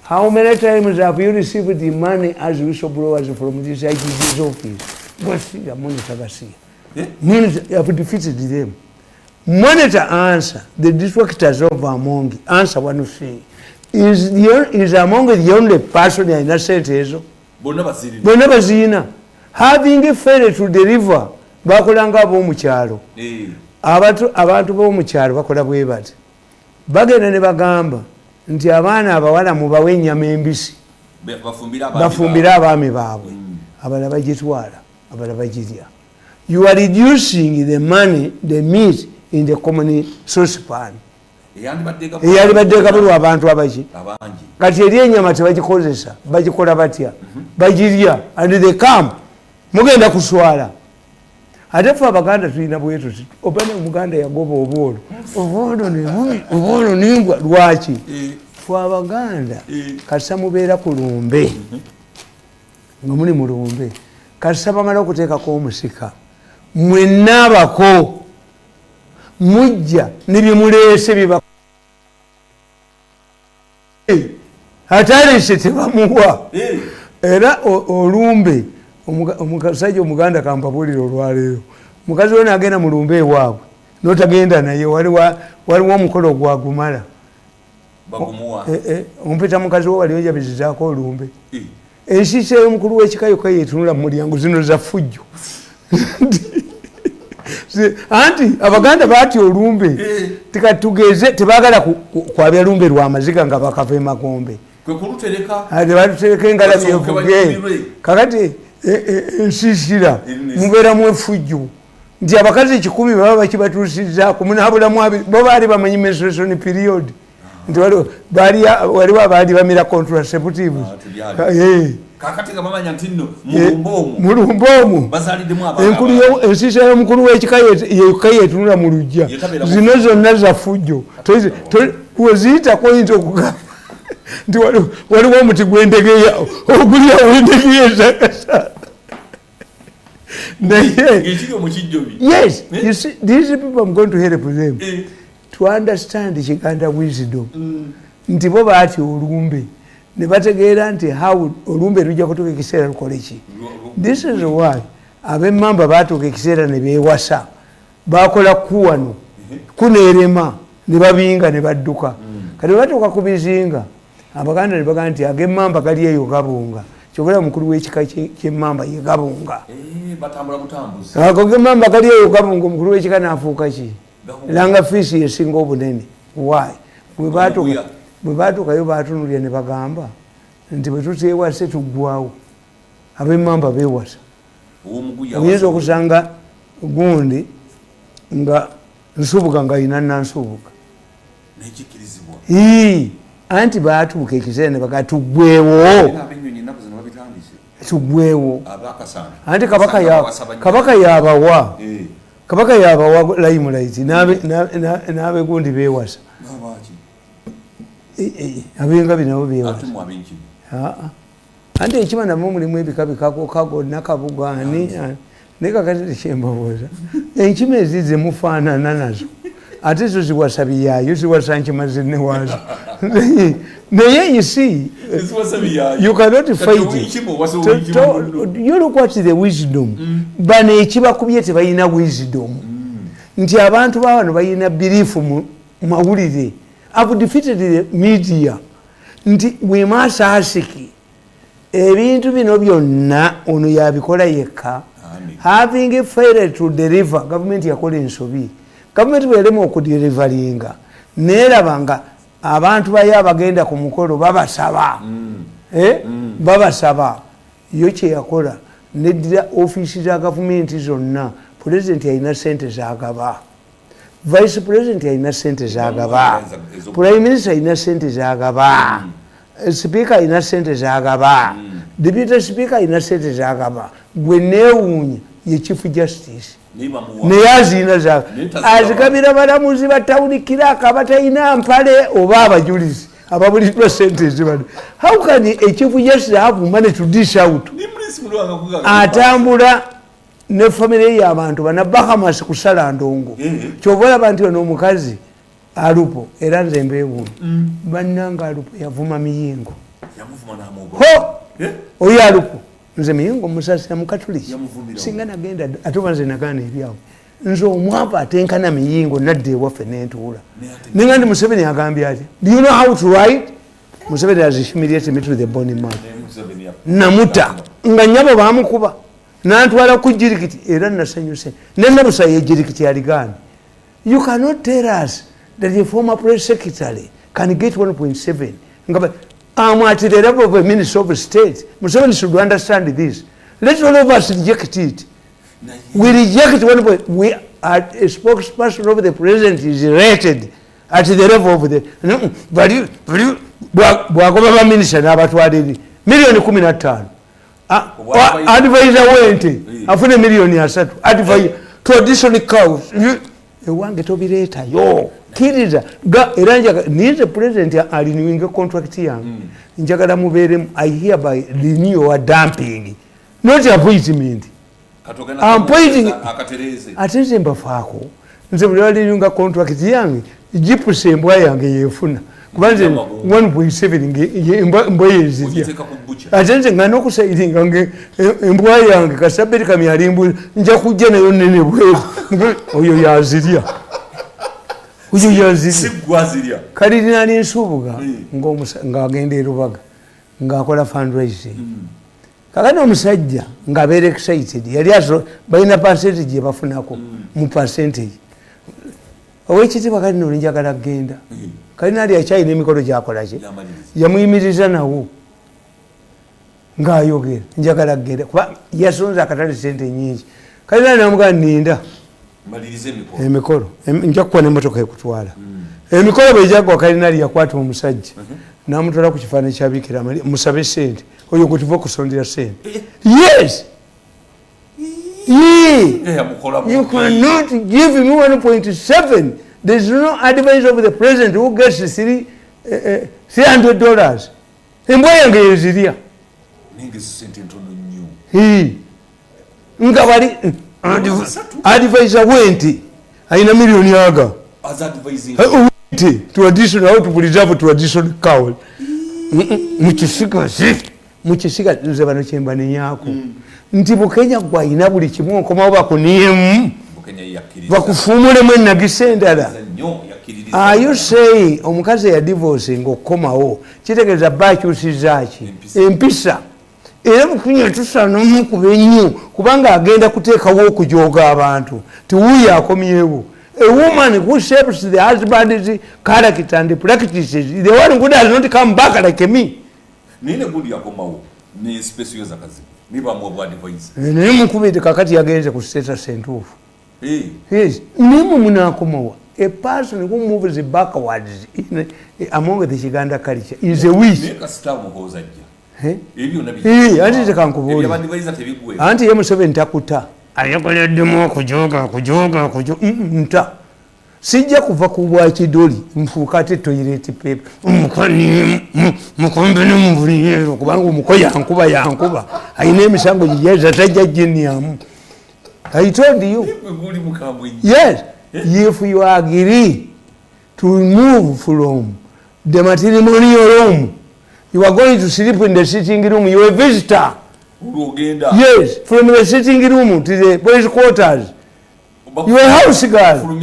how many times have you received the money as whistleblowers from this IGG's office? Gasiya, Monitor, gasiya. Monitor have defeated them. Monitor, answer the distractors of Amongi. Answer one thing, is Among the only person alina sente ezo? Bonna bazirina. Bonna baziina. Having failed to deliver, bakolanga ab'omukyalo. Abantu b'omukyalo bakola bwe bati, bagenda ne bagamba nti abaana abawala mubawe ennyama embisi. Bafumbire abaami. Bafumbire baabwe. Abaami baabwe. Abalala bagitwala, abalala bagirya. You are reducing the money, the meat in the common saucepan. Eyandibadde Eyalibadde egabulwa abantu abaki? Abangi. Kati eri enyama tebagikozesa, bagikola batya? Bagirya. And they come, mugenda kuswala. Ate fe Abaganda tulina bwetuti, oba omuganda yagoba obwolo, obwolo nebubi, obwolo nimbwa. Lwaki? Fe Abaganda, kasita mubeera ku lumbe, nga muli mu lumbe, kasita bamala okuteekako omusika, mwennaabako mujja nebyemuleese biba atalese tebamuwa. Era olumbe, omusajja omuganda, kampabuulire olwaleero, mukazi we nagenda mu lumbe ewaabwe notagenda naye, waliwo omukolo gwagumala. Bagumuwa. Ompita mukazi we wali onjabizizaako olumbe. Ensiisa ey'omukulu w'ekika yokka yetunula mu mulyango. Zino za fujjo. Anti Abaganda baatya olumbe. Tikatugeze tebagala kwabya lumbe lwamaziga nga bakava emagombe. Kwe kulutereka. Tebalutereka engalabi Basooke evuge. Banyumirwe. Kakati ensiisira Eri mubeeramu efujjo nti abakazi 100 baba bakibatuusizaako, munaabulamu abiri. Bo baali bamanyi menstruation period, nti waliwo abaali bamira contraceptives. Ah, tebyali. Kakati nga bamanya nti nno mulumbe omwo Mulumbe omwo bazaliddemu abaana. Enkulu ensiisa y'omukulu w'ekika yekka yetunula mu luggya. Yetabeera Zino zonna za fujjo. Weziyitako oyinza okugamba nti waliwo omuti gwendegeya ogulyawo endegeya ezakasa, naye Ng'ekiri omukijjobi. Yes. Eh? You see, these people, I'm going to help them to understand Kiganda wisdom, nti bo baatya olumbe ne bategeera nti how olumbe lujja kutuuka ekiseera lukole ki. This is why ab'emmamba baatuuka ekiseera ne beewasa, bakola kuwano kuneerema ne babinga ne badduka. Kati bwe batuuka ku bizinga, Abaganda ne bagamba nti ag'emmamba gali eyo gabunga. Kyogera omukulu w'ekika ky'emmamba ye gabunga. Batambula butambuzi. Ago g'emmamba gali eyo gabunga, omukulu w'ekika n'afuuka ki? Gabunga. Langa fiisi yesinga obunene. Why? Omuguya. Bwe batuukayo batunulya ne bagamba nti bwe tuteewase tuggwawo. Ab'emmamba beewasa. Owomuguya. Oyinza okusanga gundi nga Nsubuga nga yina Nansubuga. Nekikirizibwa. Ii, anti baatuuka ekiseera ne bagaa tuggwewo. Era ab'ennyonyi ennaku zino babitandise. Tuggwewo. Abakasana. Anti kabaka yabawa. Kabaka yabawa limelight n'abegundi beewasa. Babaki? Abengabi nabo beewasa. Ate mu ab'enkima? Aa. Anti ekima namwe mulimu ebika bikako kago nakabuga ani naye kakati tekyembabuuza, enkima ezi zemufaanana nazo ate zo ziwasa biyaayo, ziwasa nkima zinne waazo, naye you see, Eziwasa biyaayo. you cannot Kati fight it. ow'enkima owasa ow'enkima munno. You look at the wisdom. Bano ekibakubye tebalina wisdom nti abantu bawano balina belief mu mawulire. I've defeated the media nti we must ask ebintu bino byonna ono yabikola yekka. Amen. Having failed to deliver, gavumenti yakola ensobi. Gavumenti bwerema okudeliveringa neraba nga abantu bayo abagenda ku mukolo babasaba. Eh? Babasaba. Yo kyeyakola neddira ofiisi za gavumenti zonna. Pulezidenti alina sente zagaba, vice president alina sente zagaba, prime minister alina sente zagaba, speaker alina sente zagaba, deputy speaker alina sente zagaba. Gwe neewuunya ye Chief Justice. Naye aziina za azigabira balamuzi batawulikira akabatalina mpale oba abajulizi ababuliddwa sente ezibano. How can a chief justice have money to dish out? Atambula ne family y'abantu bana Bahamas kusala ndongo. Kyova olaba nti ono omukazi Alupo era nze mbeewuunya. Bannange Alupo yavuma Miyingo. Ho! Oyo Alupo nze Miyingo musasira Mukatuliki. Singa nagenda ate oba nze nagaana ebyabwe. Nze omwavu atenkana Miyingo nadda ewaffe nentuula. Ninga ndi Museveni agambye ati, do you know how to write? Museveni has humiliated me to the bone man. Namuta nga nnyabo baamukuba. Nantwala ku jirikiti era nasanyuse. Ne Nabusayi ejirikiti aligaana. You cannot tell us that the former press secretary can get 1.7. I'm at the level of a minister of state. Museveni should understand this. Let all of us reject it. We reject one point. We are a spokesperson of the president is rated at the level of the bwagoba ba minister n'abatwala eri 15 million. Advisor wente afune 30 million. Advisor traditional cows. Ewange tobireetayo. Kkiriza era ninze president arenewinga contract yange. Njagala mubeeremu. I hereby renew your dumping, not appointment. I'm pointing. Ate nze mbafaako. Nze buli barenewinga contract yange gipusa embwa yange yefuna kuba nze 1.7 embwa yezirya. Ate nze nga n'okusayiringa embwa yange kasaberi kamyalimbu nja kujja nayo nene bweru oyo yazirya oyo yazirya. Kalidinaali Nsubuga ng'agenda e Rubaga ng'akola fundraising. Kakati omusajja ng'abeera excited yali balina percentage gye bafunako mu percentage. Owekitiibwa Kalina njagala kugenda. Kalina akyalina emikolo gyakolaki yamuyimiriza nawo ng'ayogera njagala kugenda kuba yasonze akatale sente nyingi. Kalina namugamba ninda emikolo nja kukuwa n'emmotoka ekutwala. Emikolo bwe gyaggwa Kalinali yakwata omusajja n'amutwala ku kifaananyi kya Bikira Maria musabe sente oyo gwe tuva okusondera sente. Yes! You cannot give me 1.7. There is no advice of the president who gets $300. Embwa yange yezirya. Nga bali advisor wenti alina miliyoni aga. Wenti traditional how to preserve traditional cow. Mukisigazi mukisiga nze bano kyembanenyaako. Nti Bukenya gwalina buli kimu okomawo bakuniyemu bakufuumulemu enagisa endala. Are you saying omukazi eyadivorce ng'okukomawo kitegeeza bba akyusizza ki empisa? Era Bukenya tusaana omukuba ennyo kubanga agenda kuteekawo okujooga abantu tiwuuyo akomyewo. A woman who shapes the husband's character and practices, the one who does not come back like me. Naye ne gundi yakomawo ne Specioza Kazibwe nibamuwa bwa advice. Naye mukubire kakati yagenze ku status entuufu. Yes, nimwe munakomawa. A person who moves backwards among the Kiganda culture is a witch. Naye kasita Muhoozi ajja. Ebyo anti tekankubuulire. Anti ye Museveni takuta. Ayagaladdemu okujoga okujoga okujoga nta. Sijja kuva ku bwakidoli nfuuka ate toilet paper. Omukani mukombe ne mubuliyero kubanga omuko yankuba yankuba. Alina emisango gijeza tajja ginyamu. I told you. Yes. If you agree to move from the matrimonial room, you are going to sleep in the sitting room. You are a visitor. Yes, from the sitting room to the boys' quarters. You are a house girl.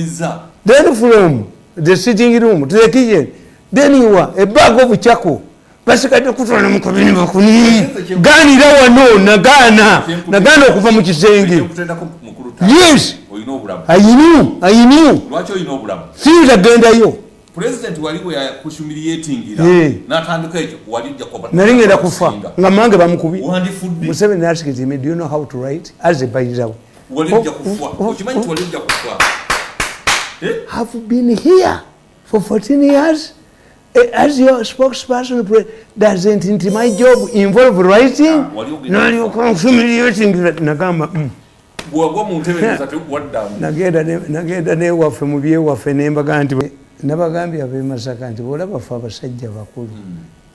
Then from the sitting room to the kitchen, then you are a bag of charcoal. Basigadde kutwala mu kabini bakuni. Gaanira wano nagaana nagaana okuva mu kisenge. Yes. I knew, I knew. Lwaki olina obulamu? Siyinza kugendayo. President wali bwe yakuhumiliatingira n'atandika ekyo wali ojja kuba Nali ngenda kufa nga mange bamukubye. Wandifudde. Museveni asked me, do you know how to write? As a by Wali ojja kufa. Okimanyi nti wali ojja kufa. Have been here for 14 years. As your spokesperson, doesn't my job involve writing? Wali ogenda Nalyoka humiliating nagamba Bwagwa mu ntebe waddamu. Nagenda newaffe mu byewaffe nembaga nti nabagambye ab'e Masaka nti bw'olaba ffe abasajja bakulu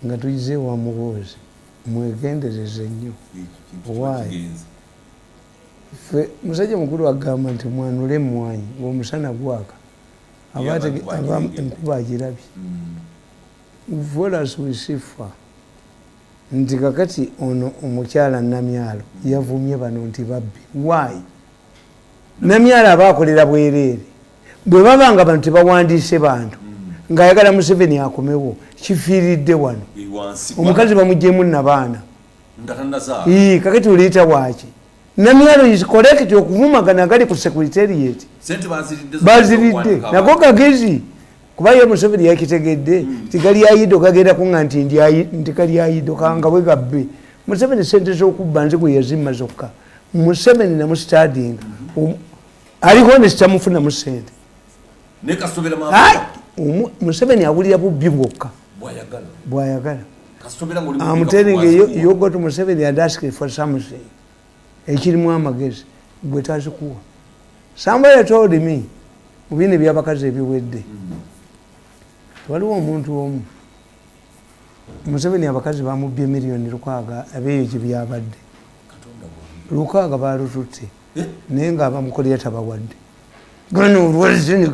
nga tuyize wa Muhoozi, mwegendereze nnyo. Why? Ffe musajja mukulu agamba nti mwanule emmwanyi ng'omusana gwaka, aba enkuba agirabye. Volas wisifa nti kakati ono omukyala Namyalo yavumye bano nti babbi. Why? Namyalo aba akolera bwereere. Bwe baba nga bano tebawandiise bantu, ng'ayagala Museveni akomewo, kifiiridde wano. Omukazi bamugyemu nabaana. Kakati oleeta waaki? Namyalo is correct okuvumagana gali ku secretariat. Baziridde. Nako kagezi. Kuba ye Museveni yakitegedde nti gali ayido gagenda kuŋŋa nti nti gali ayido kanga bwe gabbe. Museveni sente z'okubba nze gwe yazimma zokka. Museveni namusitadinga. Aliko ne sitamufunamu sente. Museveni awulira bubbi bwokka. Bw'ayagala. I'm telling you, you go to Museveni and ask for something. Ekirimu amagezi gwe tazikuwa. Somebody told me mu bino ebyabakazi ebiwedde. Waliwo omuntu omu Museveni abakazi bamubbye 6 million abeeyo gye byabadde 6 balututte, naye nga abamukolera tabawadde. Gano olwazi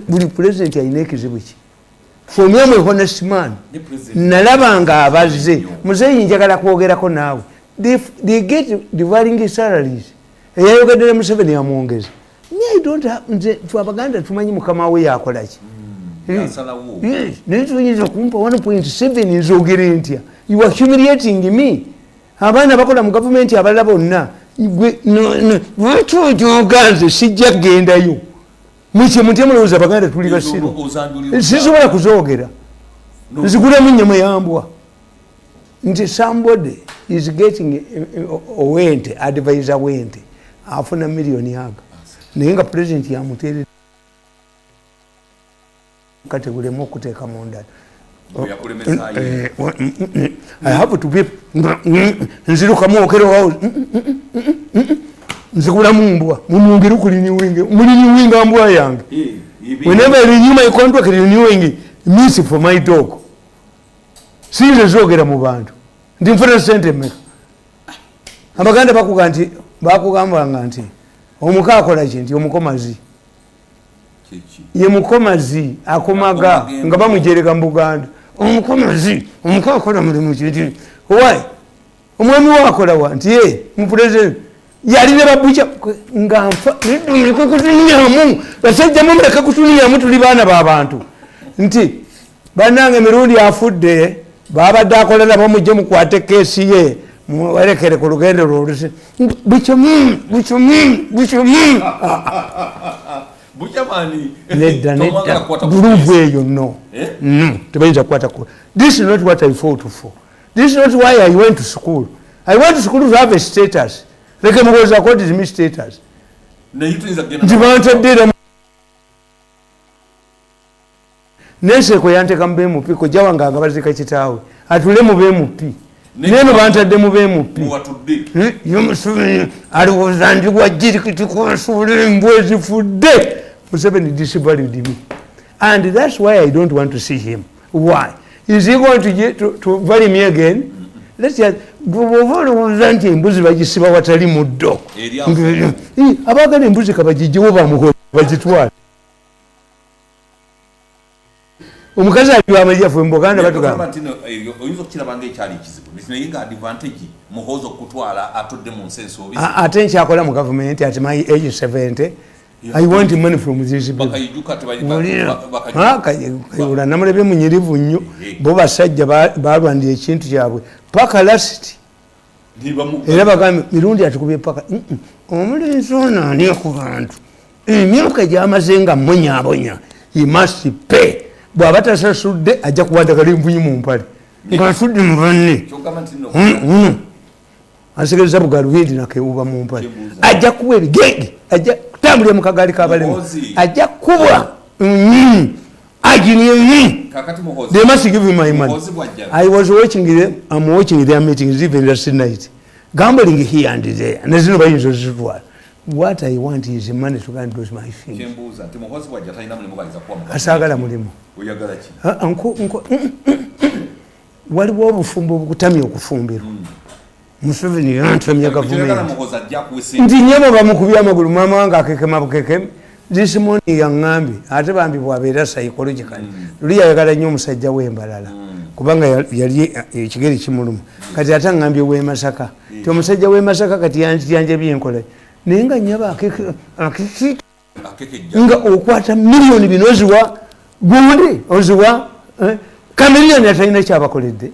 buli pulezidenti alina ekizibu ki. For me, I'm a honest man. Nalaba nga abazze muzeeyi, njagala kwogerako naawe. They get dividing salaries. Eyayogedde ne Museveni amwongeza. Me, I don't have. Nze ffe Abaganda tumanyi mukama we yakolaki. Naye tuyinza okumpa 1.7, nzogere ntya? You are humiliating me. Abaana bakola mu gavumenti abalala bonna, lwaki ojoga? Nze sijja kugendayo. Mukye mutya mulowooza Abaganda tuli basiru. Sisobola kuzoogera, nzigulemu nnyama yambwa nti somebody is getting owente advisor wente afuna miliyoni aga, naye nga president yamuteerera kati gulemu okuteeka mu ndala. I have to be nzirukamu okerewawo, nzigulamu mbwa mumwongere okurenewinga, murenewinga mbwa yange. Whenever I renew my contract, renewing means for my dog. Sinze zogera mu bantu nti nfuna sente mmeka. Abaganda bakuga nti bakugambanga nti omuka akola ki, nti omukomazi ye mukomazi akomaga nga bamujerega mu Buganda. Omukomazi omuka akola mulimu ki? Nti why omwami we akola wa? Nti ye mupresident yali ne babuca nga nfa muleke kutunyamu, basajja mumuleke kutunyamu, tuli baana babantu. Nti bannange Mirundi afudde, babadde akola nabo, mujje mukwate keesi ye muwerekere ku lugendo lwolusi. Bukyomu bukyomu bukyomu. Nedda nedda, group eyo no no, tebayinza kukwata. This is not what I fought for. This is not why I went to school. I went to school to have a status. Leke Muhoozi accorded me status nti bantadde era nenseeko yanteka mu BMP. Kojja wange agabazika kitaawe atule mu BMP, neno bantadde mu BMP. Alowooza ndi wajirikitikonsuula embwa ezifudde. Museveni disvalued me and that's why I don't want to see him. Why is he going to value me again? Let's just bw'oba olowooza nti embuzi bagisiba watali muddo, abaagala embuzi kabagijjewo bamuho bagitwale. Omukazi aliwa amajjafu mu Buganda batugamba. Oyinza okukiraba nga ekyali ekizibu, naye nga advantage Muhoozi okutwala atudde mu nsi ensobi. Ate nkyakola mu gavumenti at my age 70? I want money from these people. Kayihura namulabye munyirivu nnyo. Bo basajja balwanira ekintu kyabwe paka last. Era bagambye Mirundi atukubye paka omulenzi ono ani ku bantu emyaka gyamaze nga munyabonya. He must pay. Bw'aba tasasudde ajja kuwandagala envunyu mu mpale ng'asudde mu banne asegereza bugalubindi nakewuba mu mpale, ajja kuba ebigenge, ajja kutambulira mu kagaali kabalema, ajja kubwa agini. They must give me my money. I was watching them, I'm watching their meetings even last night, gambling here and there. Nezino bayinza ozitwala. What I want is money to go and do my thing. Asagala mulimu. Waliwo obufumbo obukutamya okufumbirwa. Museveni yantamya gavumenti. Nti nnyabo bamukubye amagulu, maama wange akekema bukekeme. This morning yaŋŋambye ate bambi bw'abeera psychologically. Luli yayagala nnyo omusajja w'embalala kubanga yali ekigere kimuluma. Kati ate aŋŋambye w'e Masaka. Ti omusajja w'e Masaka kati yanjabye enkola. Naye nga nnyabo nga okwata miliyoni bino oziwa gundi oziwa kamiliyoni atalina kyabakoledde.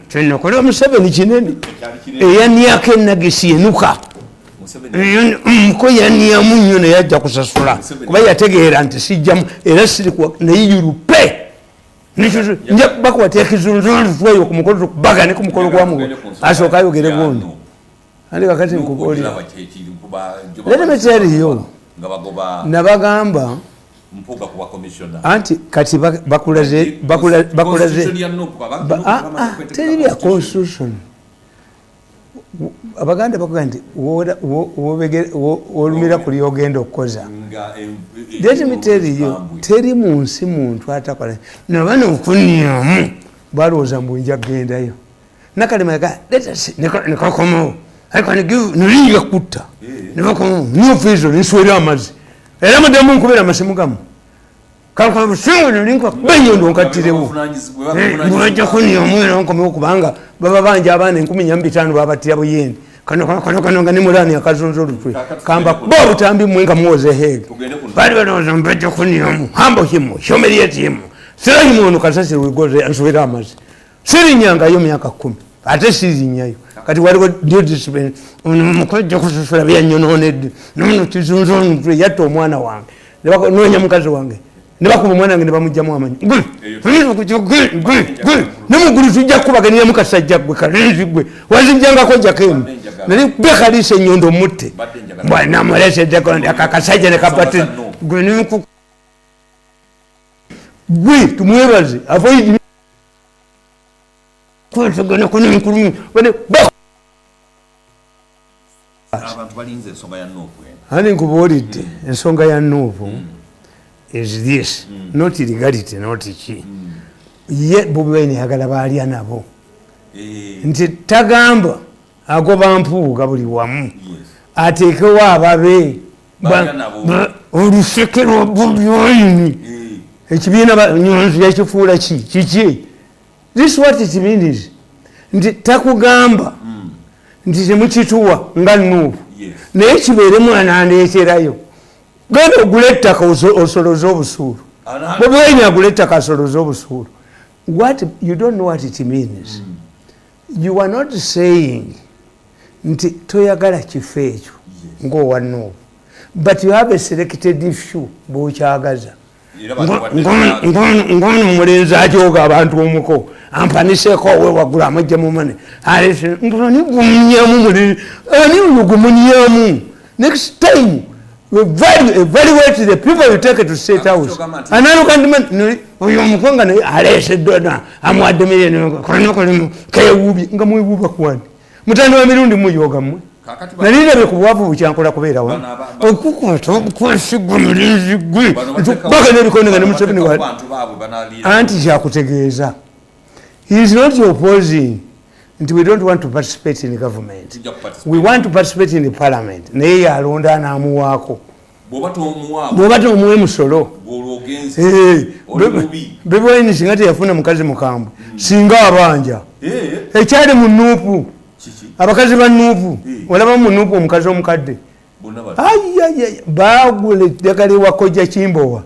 Kyenakola Museveni kinene. Eyaniako enagisi enuka. Muko yaniamu nnyo naye ajja kusasula kuba yategeera nti sijjamu era sirikuwa naye yurupe nja bakwata ekizunzunzweyo ku mukolo tukubagane ku mukolo gwa mugo asooka ayogere gundi. Andi kakati nkubuulira. Let me tell you. Nabagamba anti kati bakulaze teri bya constitution. Abaganda bakuga nti wolumira kuli ogenda okukoza. Let me tell you, teri mu nsi muntu atakola. Nabano okunyamu balowooza mbu nja kugendayo. Nakalema yaga let us nekakomawo. I can give nulinga kutta. Nebakomawo new prison nswera amazzi. Era muddamu nkubira amasimu gamu. Kankola busungu nulinga benyondo nkattirewo. Mbajja kunyamu era nkomewo kubanga baba banja abaana 45 babattira buyindi. Kano kano kano nga ne mulani akazunza olutwe. Kamba bo obutambi mmwe nga muwoze heega. Bali balowooza mbajja kunyamu. Humble him, humiliate him. Sirayimu ono kasasiro wegoze answera amazzi. Sirinyangayo myaka 10. Ate sirinyayo. Kati waliwo new discipline. Ono mukojja kususula byanyonoonedde. Nono kizunza olutwe yatta omwana wange. Noonya mukazi wange. Ne bakuba omwana wange ne bamuggyamu amanyi. Ne mugulu tujja kukubaganiramu kasajja ggwe kalenzi ggwe. Wazijjangako jakemu. Nali bekaliisa ennyondo mutte. Bwana muleeseddeko akasajja ne kabate. Gwe gwe tumwebaze avoid abantu balinze ensonga ya Nuupu. Ani nkubuulidde ensonga ya Nuupu is this not illegality not ki. Ye Bobi Wine ayagala baalya nabo. Nti tagamba agoba Mpuuga buli wamu. Ateekewo ababe oluseke lwa Bobi Wine. Ekibiina Nyonzi yakifuula ki kiki? This what it means. Nti takugamba nti temukituwa nga Nuupu. Naye kibeere mwana andeeterayo. Genda ogule ettaka osoloze obusuulu. Bobi Wine agule ettaka asoloze obusuulu. What you don't know what it means. You are not saying nti toyagala kifo ekyo ng'owa Nuupu. But you have a selected few bw'okyagaza. Ngono omulenzi ajooga abantu omuko ampaniseeko owe waggulu amugye mumane ani gumunyamu mulenzi ani oyo gumunyamu. Next time you evaluate the people you take to state house. Analukandi oyo omuko nga naye aleeseddwa amuwadde miliyoni kolimu kewuubye nga mwewuuba kuwani. Mutanda wa mirundi muyooga mmwe. Nali ndabye ku bwavu bukyankola kubeera wano. Okukwata obukwasi gwe mulenzi gwe. Baga n'ebikonde nga ne Museveni wa. Anti kyakutegeeza. He is not opposing nti we don't want to participate in government. We want to participate in the parliament. Naye yalonda n'amuwaako. Bw'oba tomuwa emusolo. Bobi Wine singa teyafuna mukazi mukambwe. Singa abanja. Ekyali mu Nuupu. Abakazi ba Nuupu. Olaba mu Nuupu omukazi omukadde. Baagula eddagala ewa Kojja Kimbowa.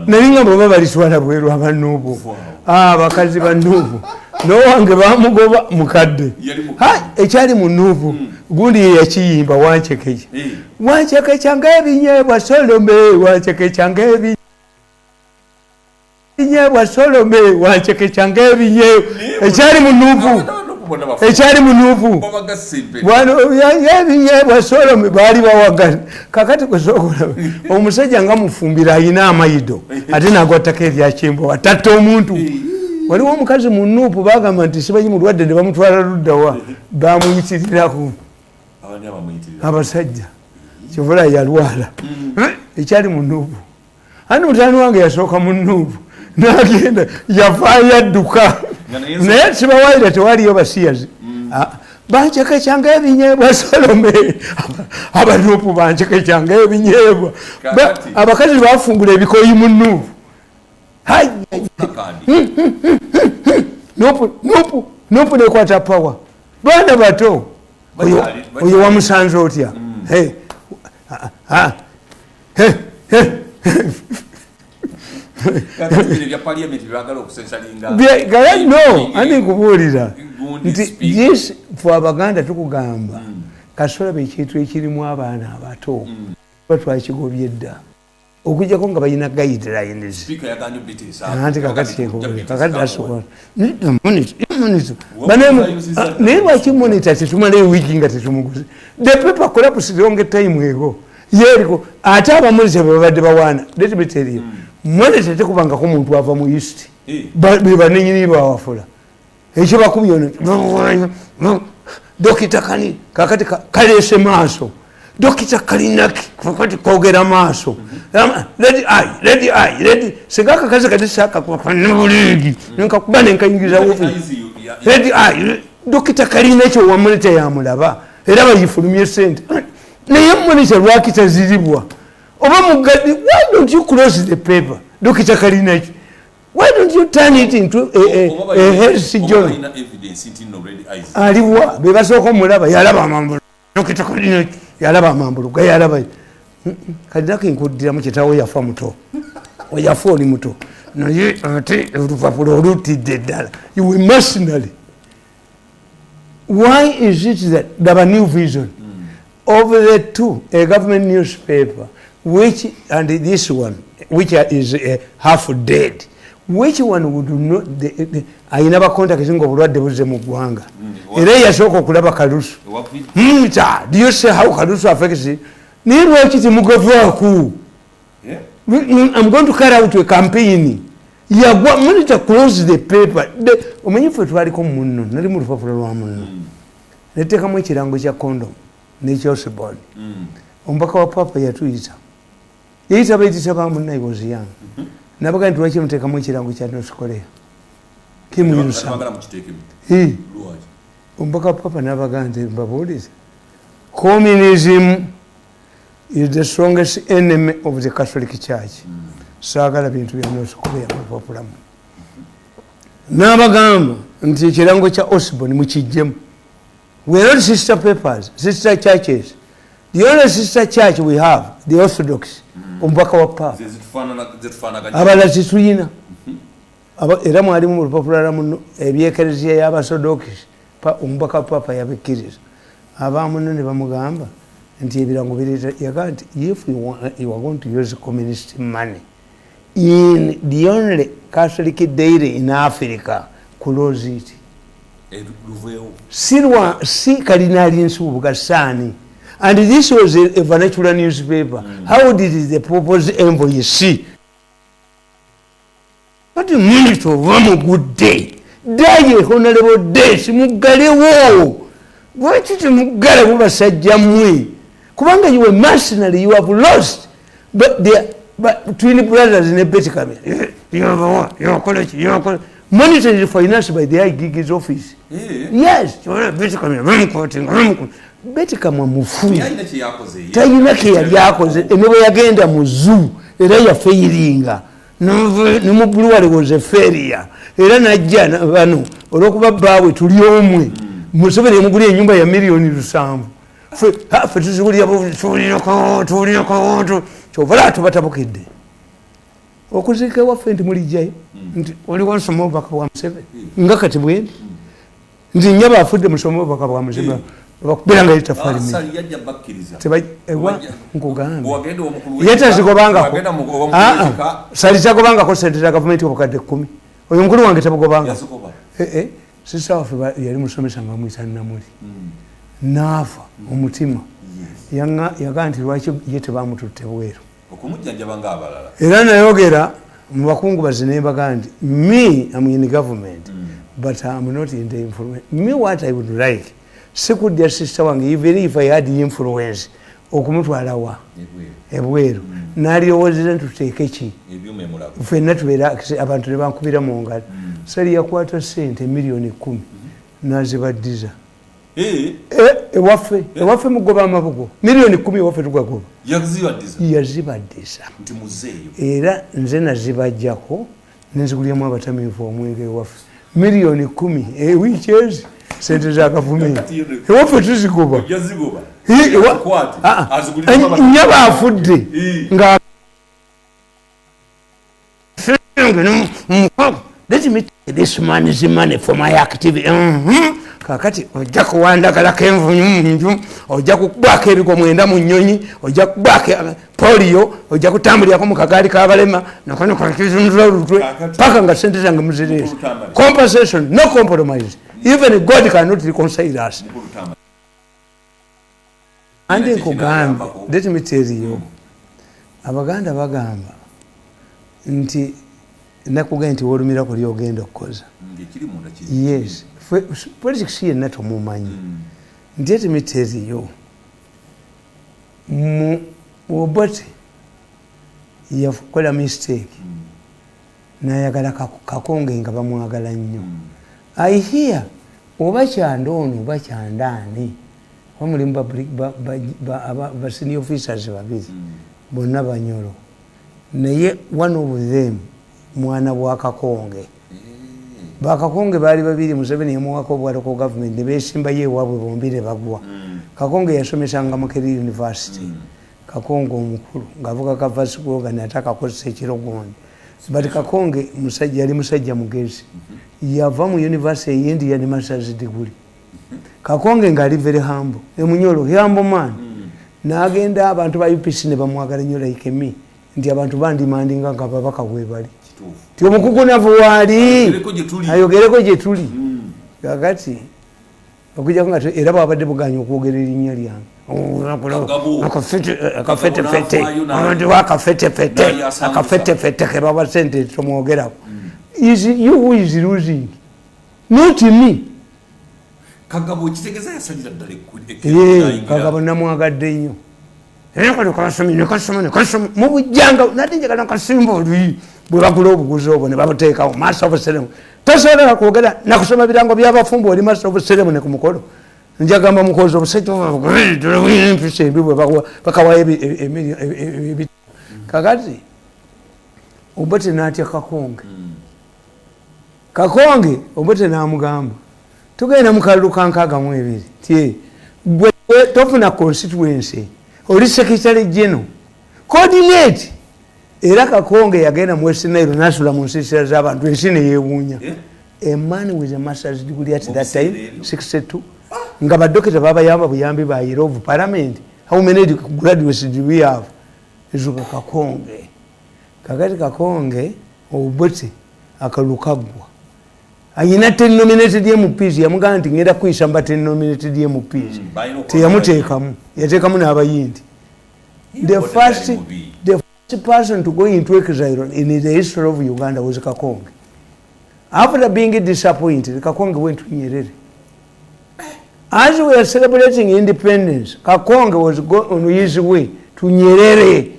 Naye nga bw'oba balitwala bweru aba Nuupu. Abakazi ba Nuupu. N'owange bamugoba mukadde. Ekyali mu Nuupu. Gundi ye yakiyimba wanchekecha. Wanchekecha ng'ebinyeebwa Solome, wanchekecha ng'ebinyeebwa Solome, wanchekecha ng'ebinyeebwa. Ekyali mu Nuupu. Ekyali mu Nuupu. Wano ebinyeebwa Solome baali bawagala. Kakati gwe omusajja nga mufumbira ayina amayido ate n'agwattako erya Kimbowa tatta omuntu. Waliwo omukazi mu Nuupu bagamba nti simanyi mulwadde ne bamutwala luddawa bamuyitirirako. Abasajja kivula yalwala ekyali mu NUP. Ani mutani wange yasooka mu NUP nagenda yavaayo adduka, naye sibawaira tewaliyo basiyazi. Bancekekyanga ebinyeebwa Salome, abanupu bancekekyanga ebinyeebwa. Abakazi bafungula ebikoyi mu NUP. NUP nekwata power. Baana bato oyo wamusanze otya? No, ani nkubuulira nti yes, fe Abaganda tukugamba kasolabe ekintu ekirimu abaana abato batwakigobye dda okujjako nga balina guidelines. Anti kakati naye lwaki monitor tetumala ewiiki nga tetumuguze? The paper collapse long time ago. Yeriko ate abamonita bebabadde bawaana. Let me tell you, monitor tekubangako muntu ava mu East, bebanenyini bawafula ekyo bakubye ono Dokita Kani kakati kalese maaso, Dokita Kalinaki kakati kogera maaso, ready eye, ready eye, ready. Singa akakazi kati sakakubanebuligi nkakuba nenkayingiza wofi ready eye. Dokita Kalinaki owa monitor yamulaba era bayifulumye sente. Naye monitor lwaki taziribwa oba mugadi? Why don't you close the paper, Dokita Kalinaki? Why don't you turn it into a health journal? Aliwa bebasooka omulaba yalaba amambulu. Dokita Kalinaki yalaba amambulu gayalaba. Kalinaki nkuddiramu kitaawo yafa muto, oyafa oli muto, naye ate olupapula olutidde ddala. You were mercenary. Why is it that the New Vision of the two, a government newspaper, which and this one, which is half dead, which one would not ayina ba contact nga obulwadde buzze mu ggwanga? Era yasooka okulaba Kalusu. Do you see how Kalusu affects it? Naye lwaki temugavaako? I'm going to carry out a campaign. Yagwa monitor close the paper. Omanyi ffe twaliko munno, nali mu lupapula lwa munno, neteekamu ekirango kya condom n'ekyosibon. Omubaka wa papa yatuyita, yayita bayitisa ba munna. I was young. Nabaga nti lwaki muteekamu ekirango kya North Korea kimwirusa? Omubaka wa papa nabaga nti mbabuulize, communism is the strongest enemy of the Catholic Church. Saagala bintu bya North Korea mu lupapulamu. N'abagamba nti ekirango kya Osborne mukijjemu. We are not sister papers, sister churches. The only sister church we have, the Orthodox, omubaka wa papa. Abalala tetulina. Era mwalimu mu lupapula lwa muno ebyekereziya y'Abasodokisi, omubaka wa papa yabikkiriza. Abamuno ne bamugamba nti ebirango bireeta, yagamba nti if you are going to use communist money in the only Catholic daily in Africa, close it. Si Kalinali Nsubuga Saani. And this was a vernacular newspaper. How did the Pope's envoy see? But monitor oba mugudde die honorable death, muggalewo. Lwaki temuggalewo basajja mmwe? Kubanga you were mercenary, you have lost. But the but twin brothers ne Betty Kamya yakola ki? Monitor is financed by the IGG's office. Yes, Betty Kamya bamuquotinga. Betty Kamya mufu, talina ke yali akoze. Ne bwe yagenda mu zoo era yafailinga, ne mu brewery was a failure. Era najja bano olwokuba bbaawe tuli omwe, Museveni yamugulira enyumba ya miliyoni 7. Ffe tuzigulira tuwulirako tuwulirako, kyovala tubatabukidde okuziika ewaffe nti mulijjayo nti oliwo nsoma obubaka bwa Museveni nga kati bwendi nti nyaba afudde musome obubaka bwa Museveni bakubeera nga yetafali nkugambe ye tazigobangako. Sali tagobangako sente za gavumenti obukadde 10. Oyo mukulu wange tabugobanga. Sisa waffe yali musomesa nga bamuyita Namuli, naafa omutima. Yagaa nti lwaki ye tebamututte bweru era nayogera mu bakungubazi nembaga nti me am in government, but am not in the information. Me, what I would like, Sikudya sister wange, even if I had influence okumutwala wa ebweru, nalyowoozeza nti tuteeke ki ffenna tubeera abantu ne bankubira mu ngalo. Sali yakwata sente 10 million nazibaddiza. Ewaffe, ewaffe mugoba amabugo 10 million, ewaffe tugagoba. Yazibaddiza era nze nazibajjako nenzigulyamu abatamiivu omwenge ewaffe. 10 million ewiiki ezi sente za gavumenti ewaffe tuzigoba. Nyaba afudde nga let me take this man's money for my activity. Kakati ojja kuwandagalako envunyu munju, ojja kukubwako ebigo 90 mu nnyonyi, ojja kukubwako polio, ojja kutambulirako mu kagaali kabalema nakanakakizunzula olutwe paka nga sente zange muzireese. Compensation, no compromise. Even God cannot reconcile us. Andi nkugambe, let me tell you, Abaganda bagamba nti nakugambye nti wolumira kuli ogenda okukoza. Yes, politics yenna tomumanyi. Nti let me tell you, mu Obote yakola mistake nayagala Kakonge nga bamwagala nnyo. I hear oba Kyanda ono oba Kyandaani oba mulimu ba senior officers babiri, bonna Banyolo, naye one of them mwana bwa Kakonge. Bakakonge baali babiri. Museveni yamuwako obwa local government ne besimbayo ewaabwe bombi ne bagwa. Kakonge yasomesanga Makerere University. Kakonge omukulu ng'avuga ka Volkswagen ate akakozesa ekirogondi, but Kakonge musajja, yali musajja mugezi. Yava mu university eyindia ne masters degree. Kakonge ngaali very humble, emunyolo, humble man. N'agenda abantu ba UPC ne bamwagala nnyo, like me, nti abantu bandimandinga nga babaka bwe bali ti omukukunavu waali ayogereko gye tuli. Kakati okujjako nga era bwabadde buganya okwogera erinnya lyange akafetefete, akafetefete, akafetefete kebawa sente tomwogerako. Is you who is losing, not me. Kagabo kitegeeza yasalira ddala. Kagabo namwagadde nnyo era kano kasomye nekasoma nekasoma mubujjanga nate njagala nkasimba oluyi bwe bagula obuguzi obwo ne babuteekawo. Master of ceremony tosobola kwogera nakusoma birango byabafumbo, oli master of ceremony ku mukolo. Njagamba mukozi obusajja empisa embi bwe bakawayo. Kakati Obote natya Kakonge. Kakonge Obote namugamba tugenda mu kalulu ka 62 ti gwe tofuna constituency, oli secretary general, coordinate. Era Kakonge yagenda mu West Nile nasula mu nsiisira z'abantu, ensi neyewuunya. A man with a master's degree at that time, 62, nga badokita babayamba buyambi ba year of parliament. How many graduates do we have? Ezuka Kakonge. Kakati Kakonge Obote akalulu kaggwa ayina 10 nominated MPs. Yamugamba nti ngenda kuyisa mba 10 nominated MPs. Teyamuteekamu, yateekamu n'Abayindi. The first person to go into exile in the history of Uganda was Kakonge. After being disappointed, Kakonge went to Nyerere. As we are celebrating independence, Kakonge was on his way to Nyerere,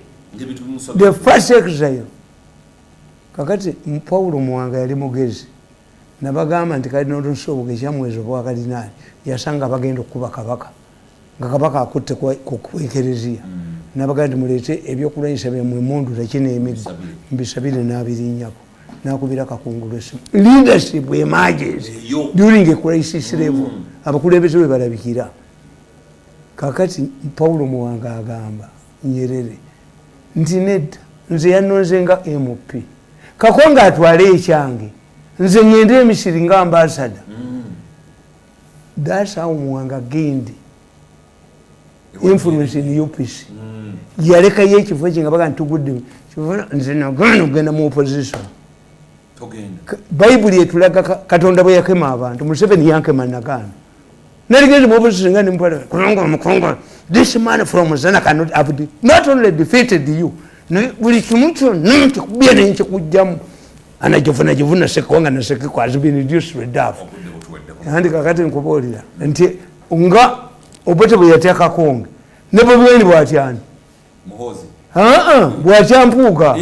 the first exile. Kakati Paulo Muwanga yali mugezi. Nabagamba nti Cardinal Nsubuga ekyamwezi obwa Cardinal yasanga bagenda okukuba kabaka nga kabaka akutte ku ekereziya. Nabagamba nti muleete ebyokulwanyisa byammwe, emundu takina emiggo, mbisabire. N'abirinnyako nakubira Kakungulu esimu. Leadership emerges during a crisis level. Abakulembeze bwe balabikira. Kakati Paulo Muwanga agamba Nyerere nti nedda, nze yanonze nga MP, Kakonge atwale ekyange, nze ngende Emisiri nga ambassador. That's how Muwanga gained influence in UPC. Yalekayo ekifo kye nga baga ntugudde, nze nagaana okugenda mu opposition. Bayibuli etulaga Katonda bwe yakema abantu. Museveni yankema, nagaana naligenze mu opposition nga nimpala kubanga omukongo. This man from Zana cannot have not only defeated you, buli kimu kyonna nkikubye nenkikugjamu anajovuna jovuna sekawanga nasekeko has been reduced to a dove. Andi kakati nkubuulira nti Nga Obote bwe yatya Kakonge ne Bobi Wine bw'atyani? Muhoozi. Aa, bw'atya Mpuuga.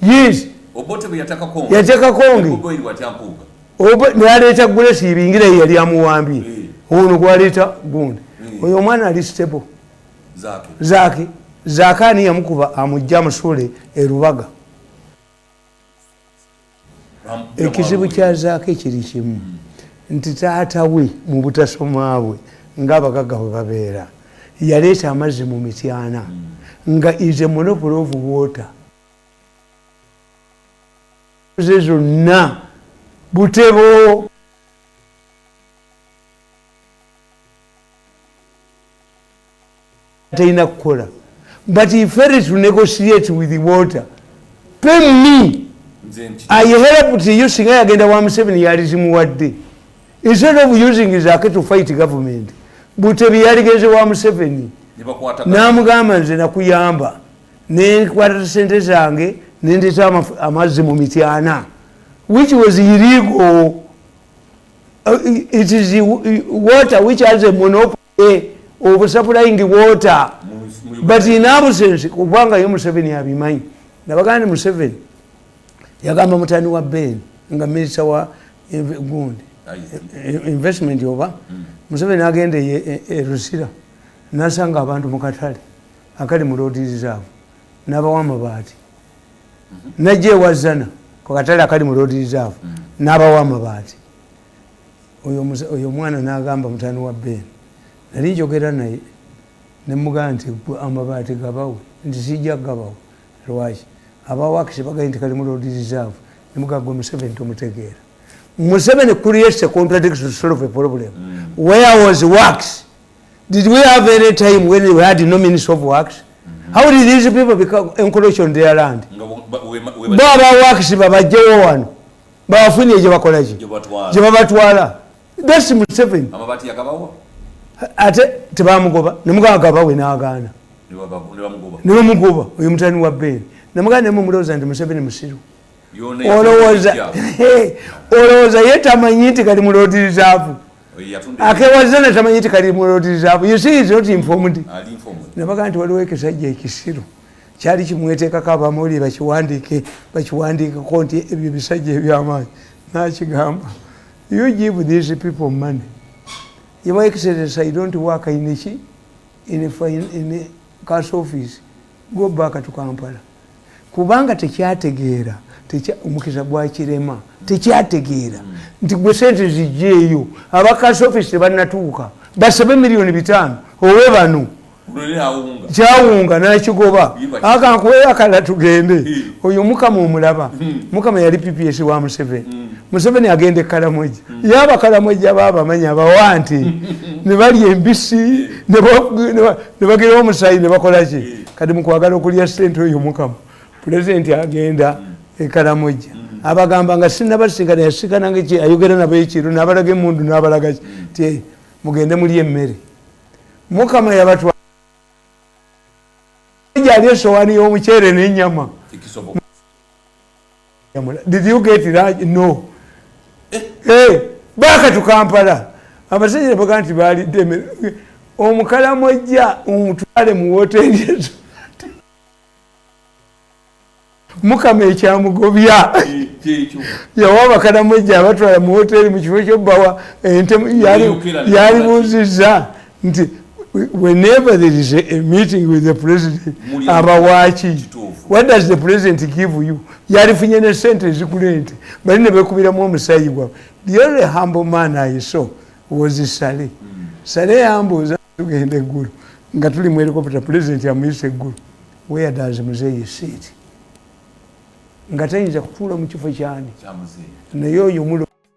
Yes. Obote bwe yatya Kakonge. Yatya Kakonge. Bobi Wine bw'atya Mpuuga. Naleeta Grace Ibingira ye yali amuwambye. Ono gwaleeta gundi. Oyo omwana ali stable. Zaake. Zaake. Zaake ani yamukuba amujja amusuule e Rubaga. Ekizibu kya Zaake kiri kimu. Nti taata we mu butasoma bwe ng'abagagga bwe babeera yaleeta amazzi mu Mityana nga is a monopoly of water. Ze zonna Butebo talina kukola, but he failed to negotiate with the water. Pay me. I helped you singa yagenda wa Museveni yalizimuwadde. Instead of using Zaake to fight government, Butebi yaligeze wa Museveni n'amugamba nze nakuyamba nenkwata sente zange nendeta amazzi mu Mityana, which was illegal. It is the water which has a monopoly of supplying water. But in absence, kubanga ye Museveni abimanyi. Nabagamba Museveni yagamba mutani wa Ben nga minister wa gundi investment oba Museveni agenda e Rusira nasanga abantu mu katale akali mu road reserve n'abawa amabaati, najja ewazana ku katale akali mu road reserve n'abawa amabaati. Oyo omwana n'agamba mutani wa Ben, nali njogera naye ne mugamba nti amabaati gabawe, nti sijja gabawe. Lwaki? Abawakisi bagambye nti kali mu road reserve. Ne mugamba gwe Museveni tomutegeera. Museveni creates a contradiction to solve a problem. Where was works? Did we have any time when we had no minister of works? How did these people become encroach on their land? Baba works babajjewo wano babafunye gye bakola ki? Gye babatwala. That's Museveni. Amabaati yagabawa? Ate tebamugoba, ne mugamba gabawe n'agaana. Ne bamugoba oyo mutani wa Ben. Ne mugamba ne mumulowooza nti Museveni musiru. Olowooza ye tamanyi nti kali mu road reserve. Akewazana tamanyi nti kali mu road reserve. You see, he's not informed. Nabagamba nti waliwo ekisajja ekisiru kyali kimweteekako abamawulire bakiwandiikeko nti ebyo bisajja eby'amaanyi. N'akigamba, you give these people money. Your Excellency, I don't work in a cash office. Go back to Kampala. Kubanga tekyategeera, omukisa gwakirema, tekyategeera nti gwe sente zijjeeyo aba cash office tebannatuuka basabe 5,000,000 owe bano kyawunga n'akigoba akankuwe akala tugende. Oyo Mukama omulaba. Mukama yali PPS wa Museveni. Museveni agenda e Karamoja, ye Abakaramoja baabamanya abawa nti ne balya embisi ne bagira omusaayi ne bakola ki. Kati mu kwagala okulya ssente oyo Mukama pulezidenti agenda e Karamoja abagamba nga sinnabasinkana, yasinkana nga ayogera nabo ekiro n'abalaga emmundu n'abalaga ki ti mugende mulye emmere. Mukama yabatwala ali esowaani y'omuceere n'ennyama. Did you get it? No. Back to Kampala. Abasajja bagamba nti baalidde emmere. Omukalamojja omutwale mu woteeri ezo. Mukama ekyamugobya yawa abakalamojja abatwala mu woteeri mu kifo ky'obbawa ente yalibuuzizza nti whenever there is a meeting with the president, abawaaki, what does the president give you? Yalifunye ne sente ezigula ente bali ne beekubiramu omusaayi gwabwe. The only humble man I saw was Saleh. Saleh yambuuza tugenda eggulu nga tuli mu helicopter, president amuyise eggulu. Where does Muzeeyi sit? Nga tayinza kutuula mu kifo kyani, naye oyo mulo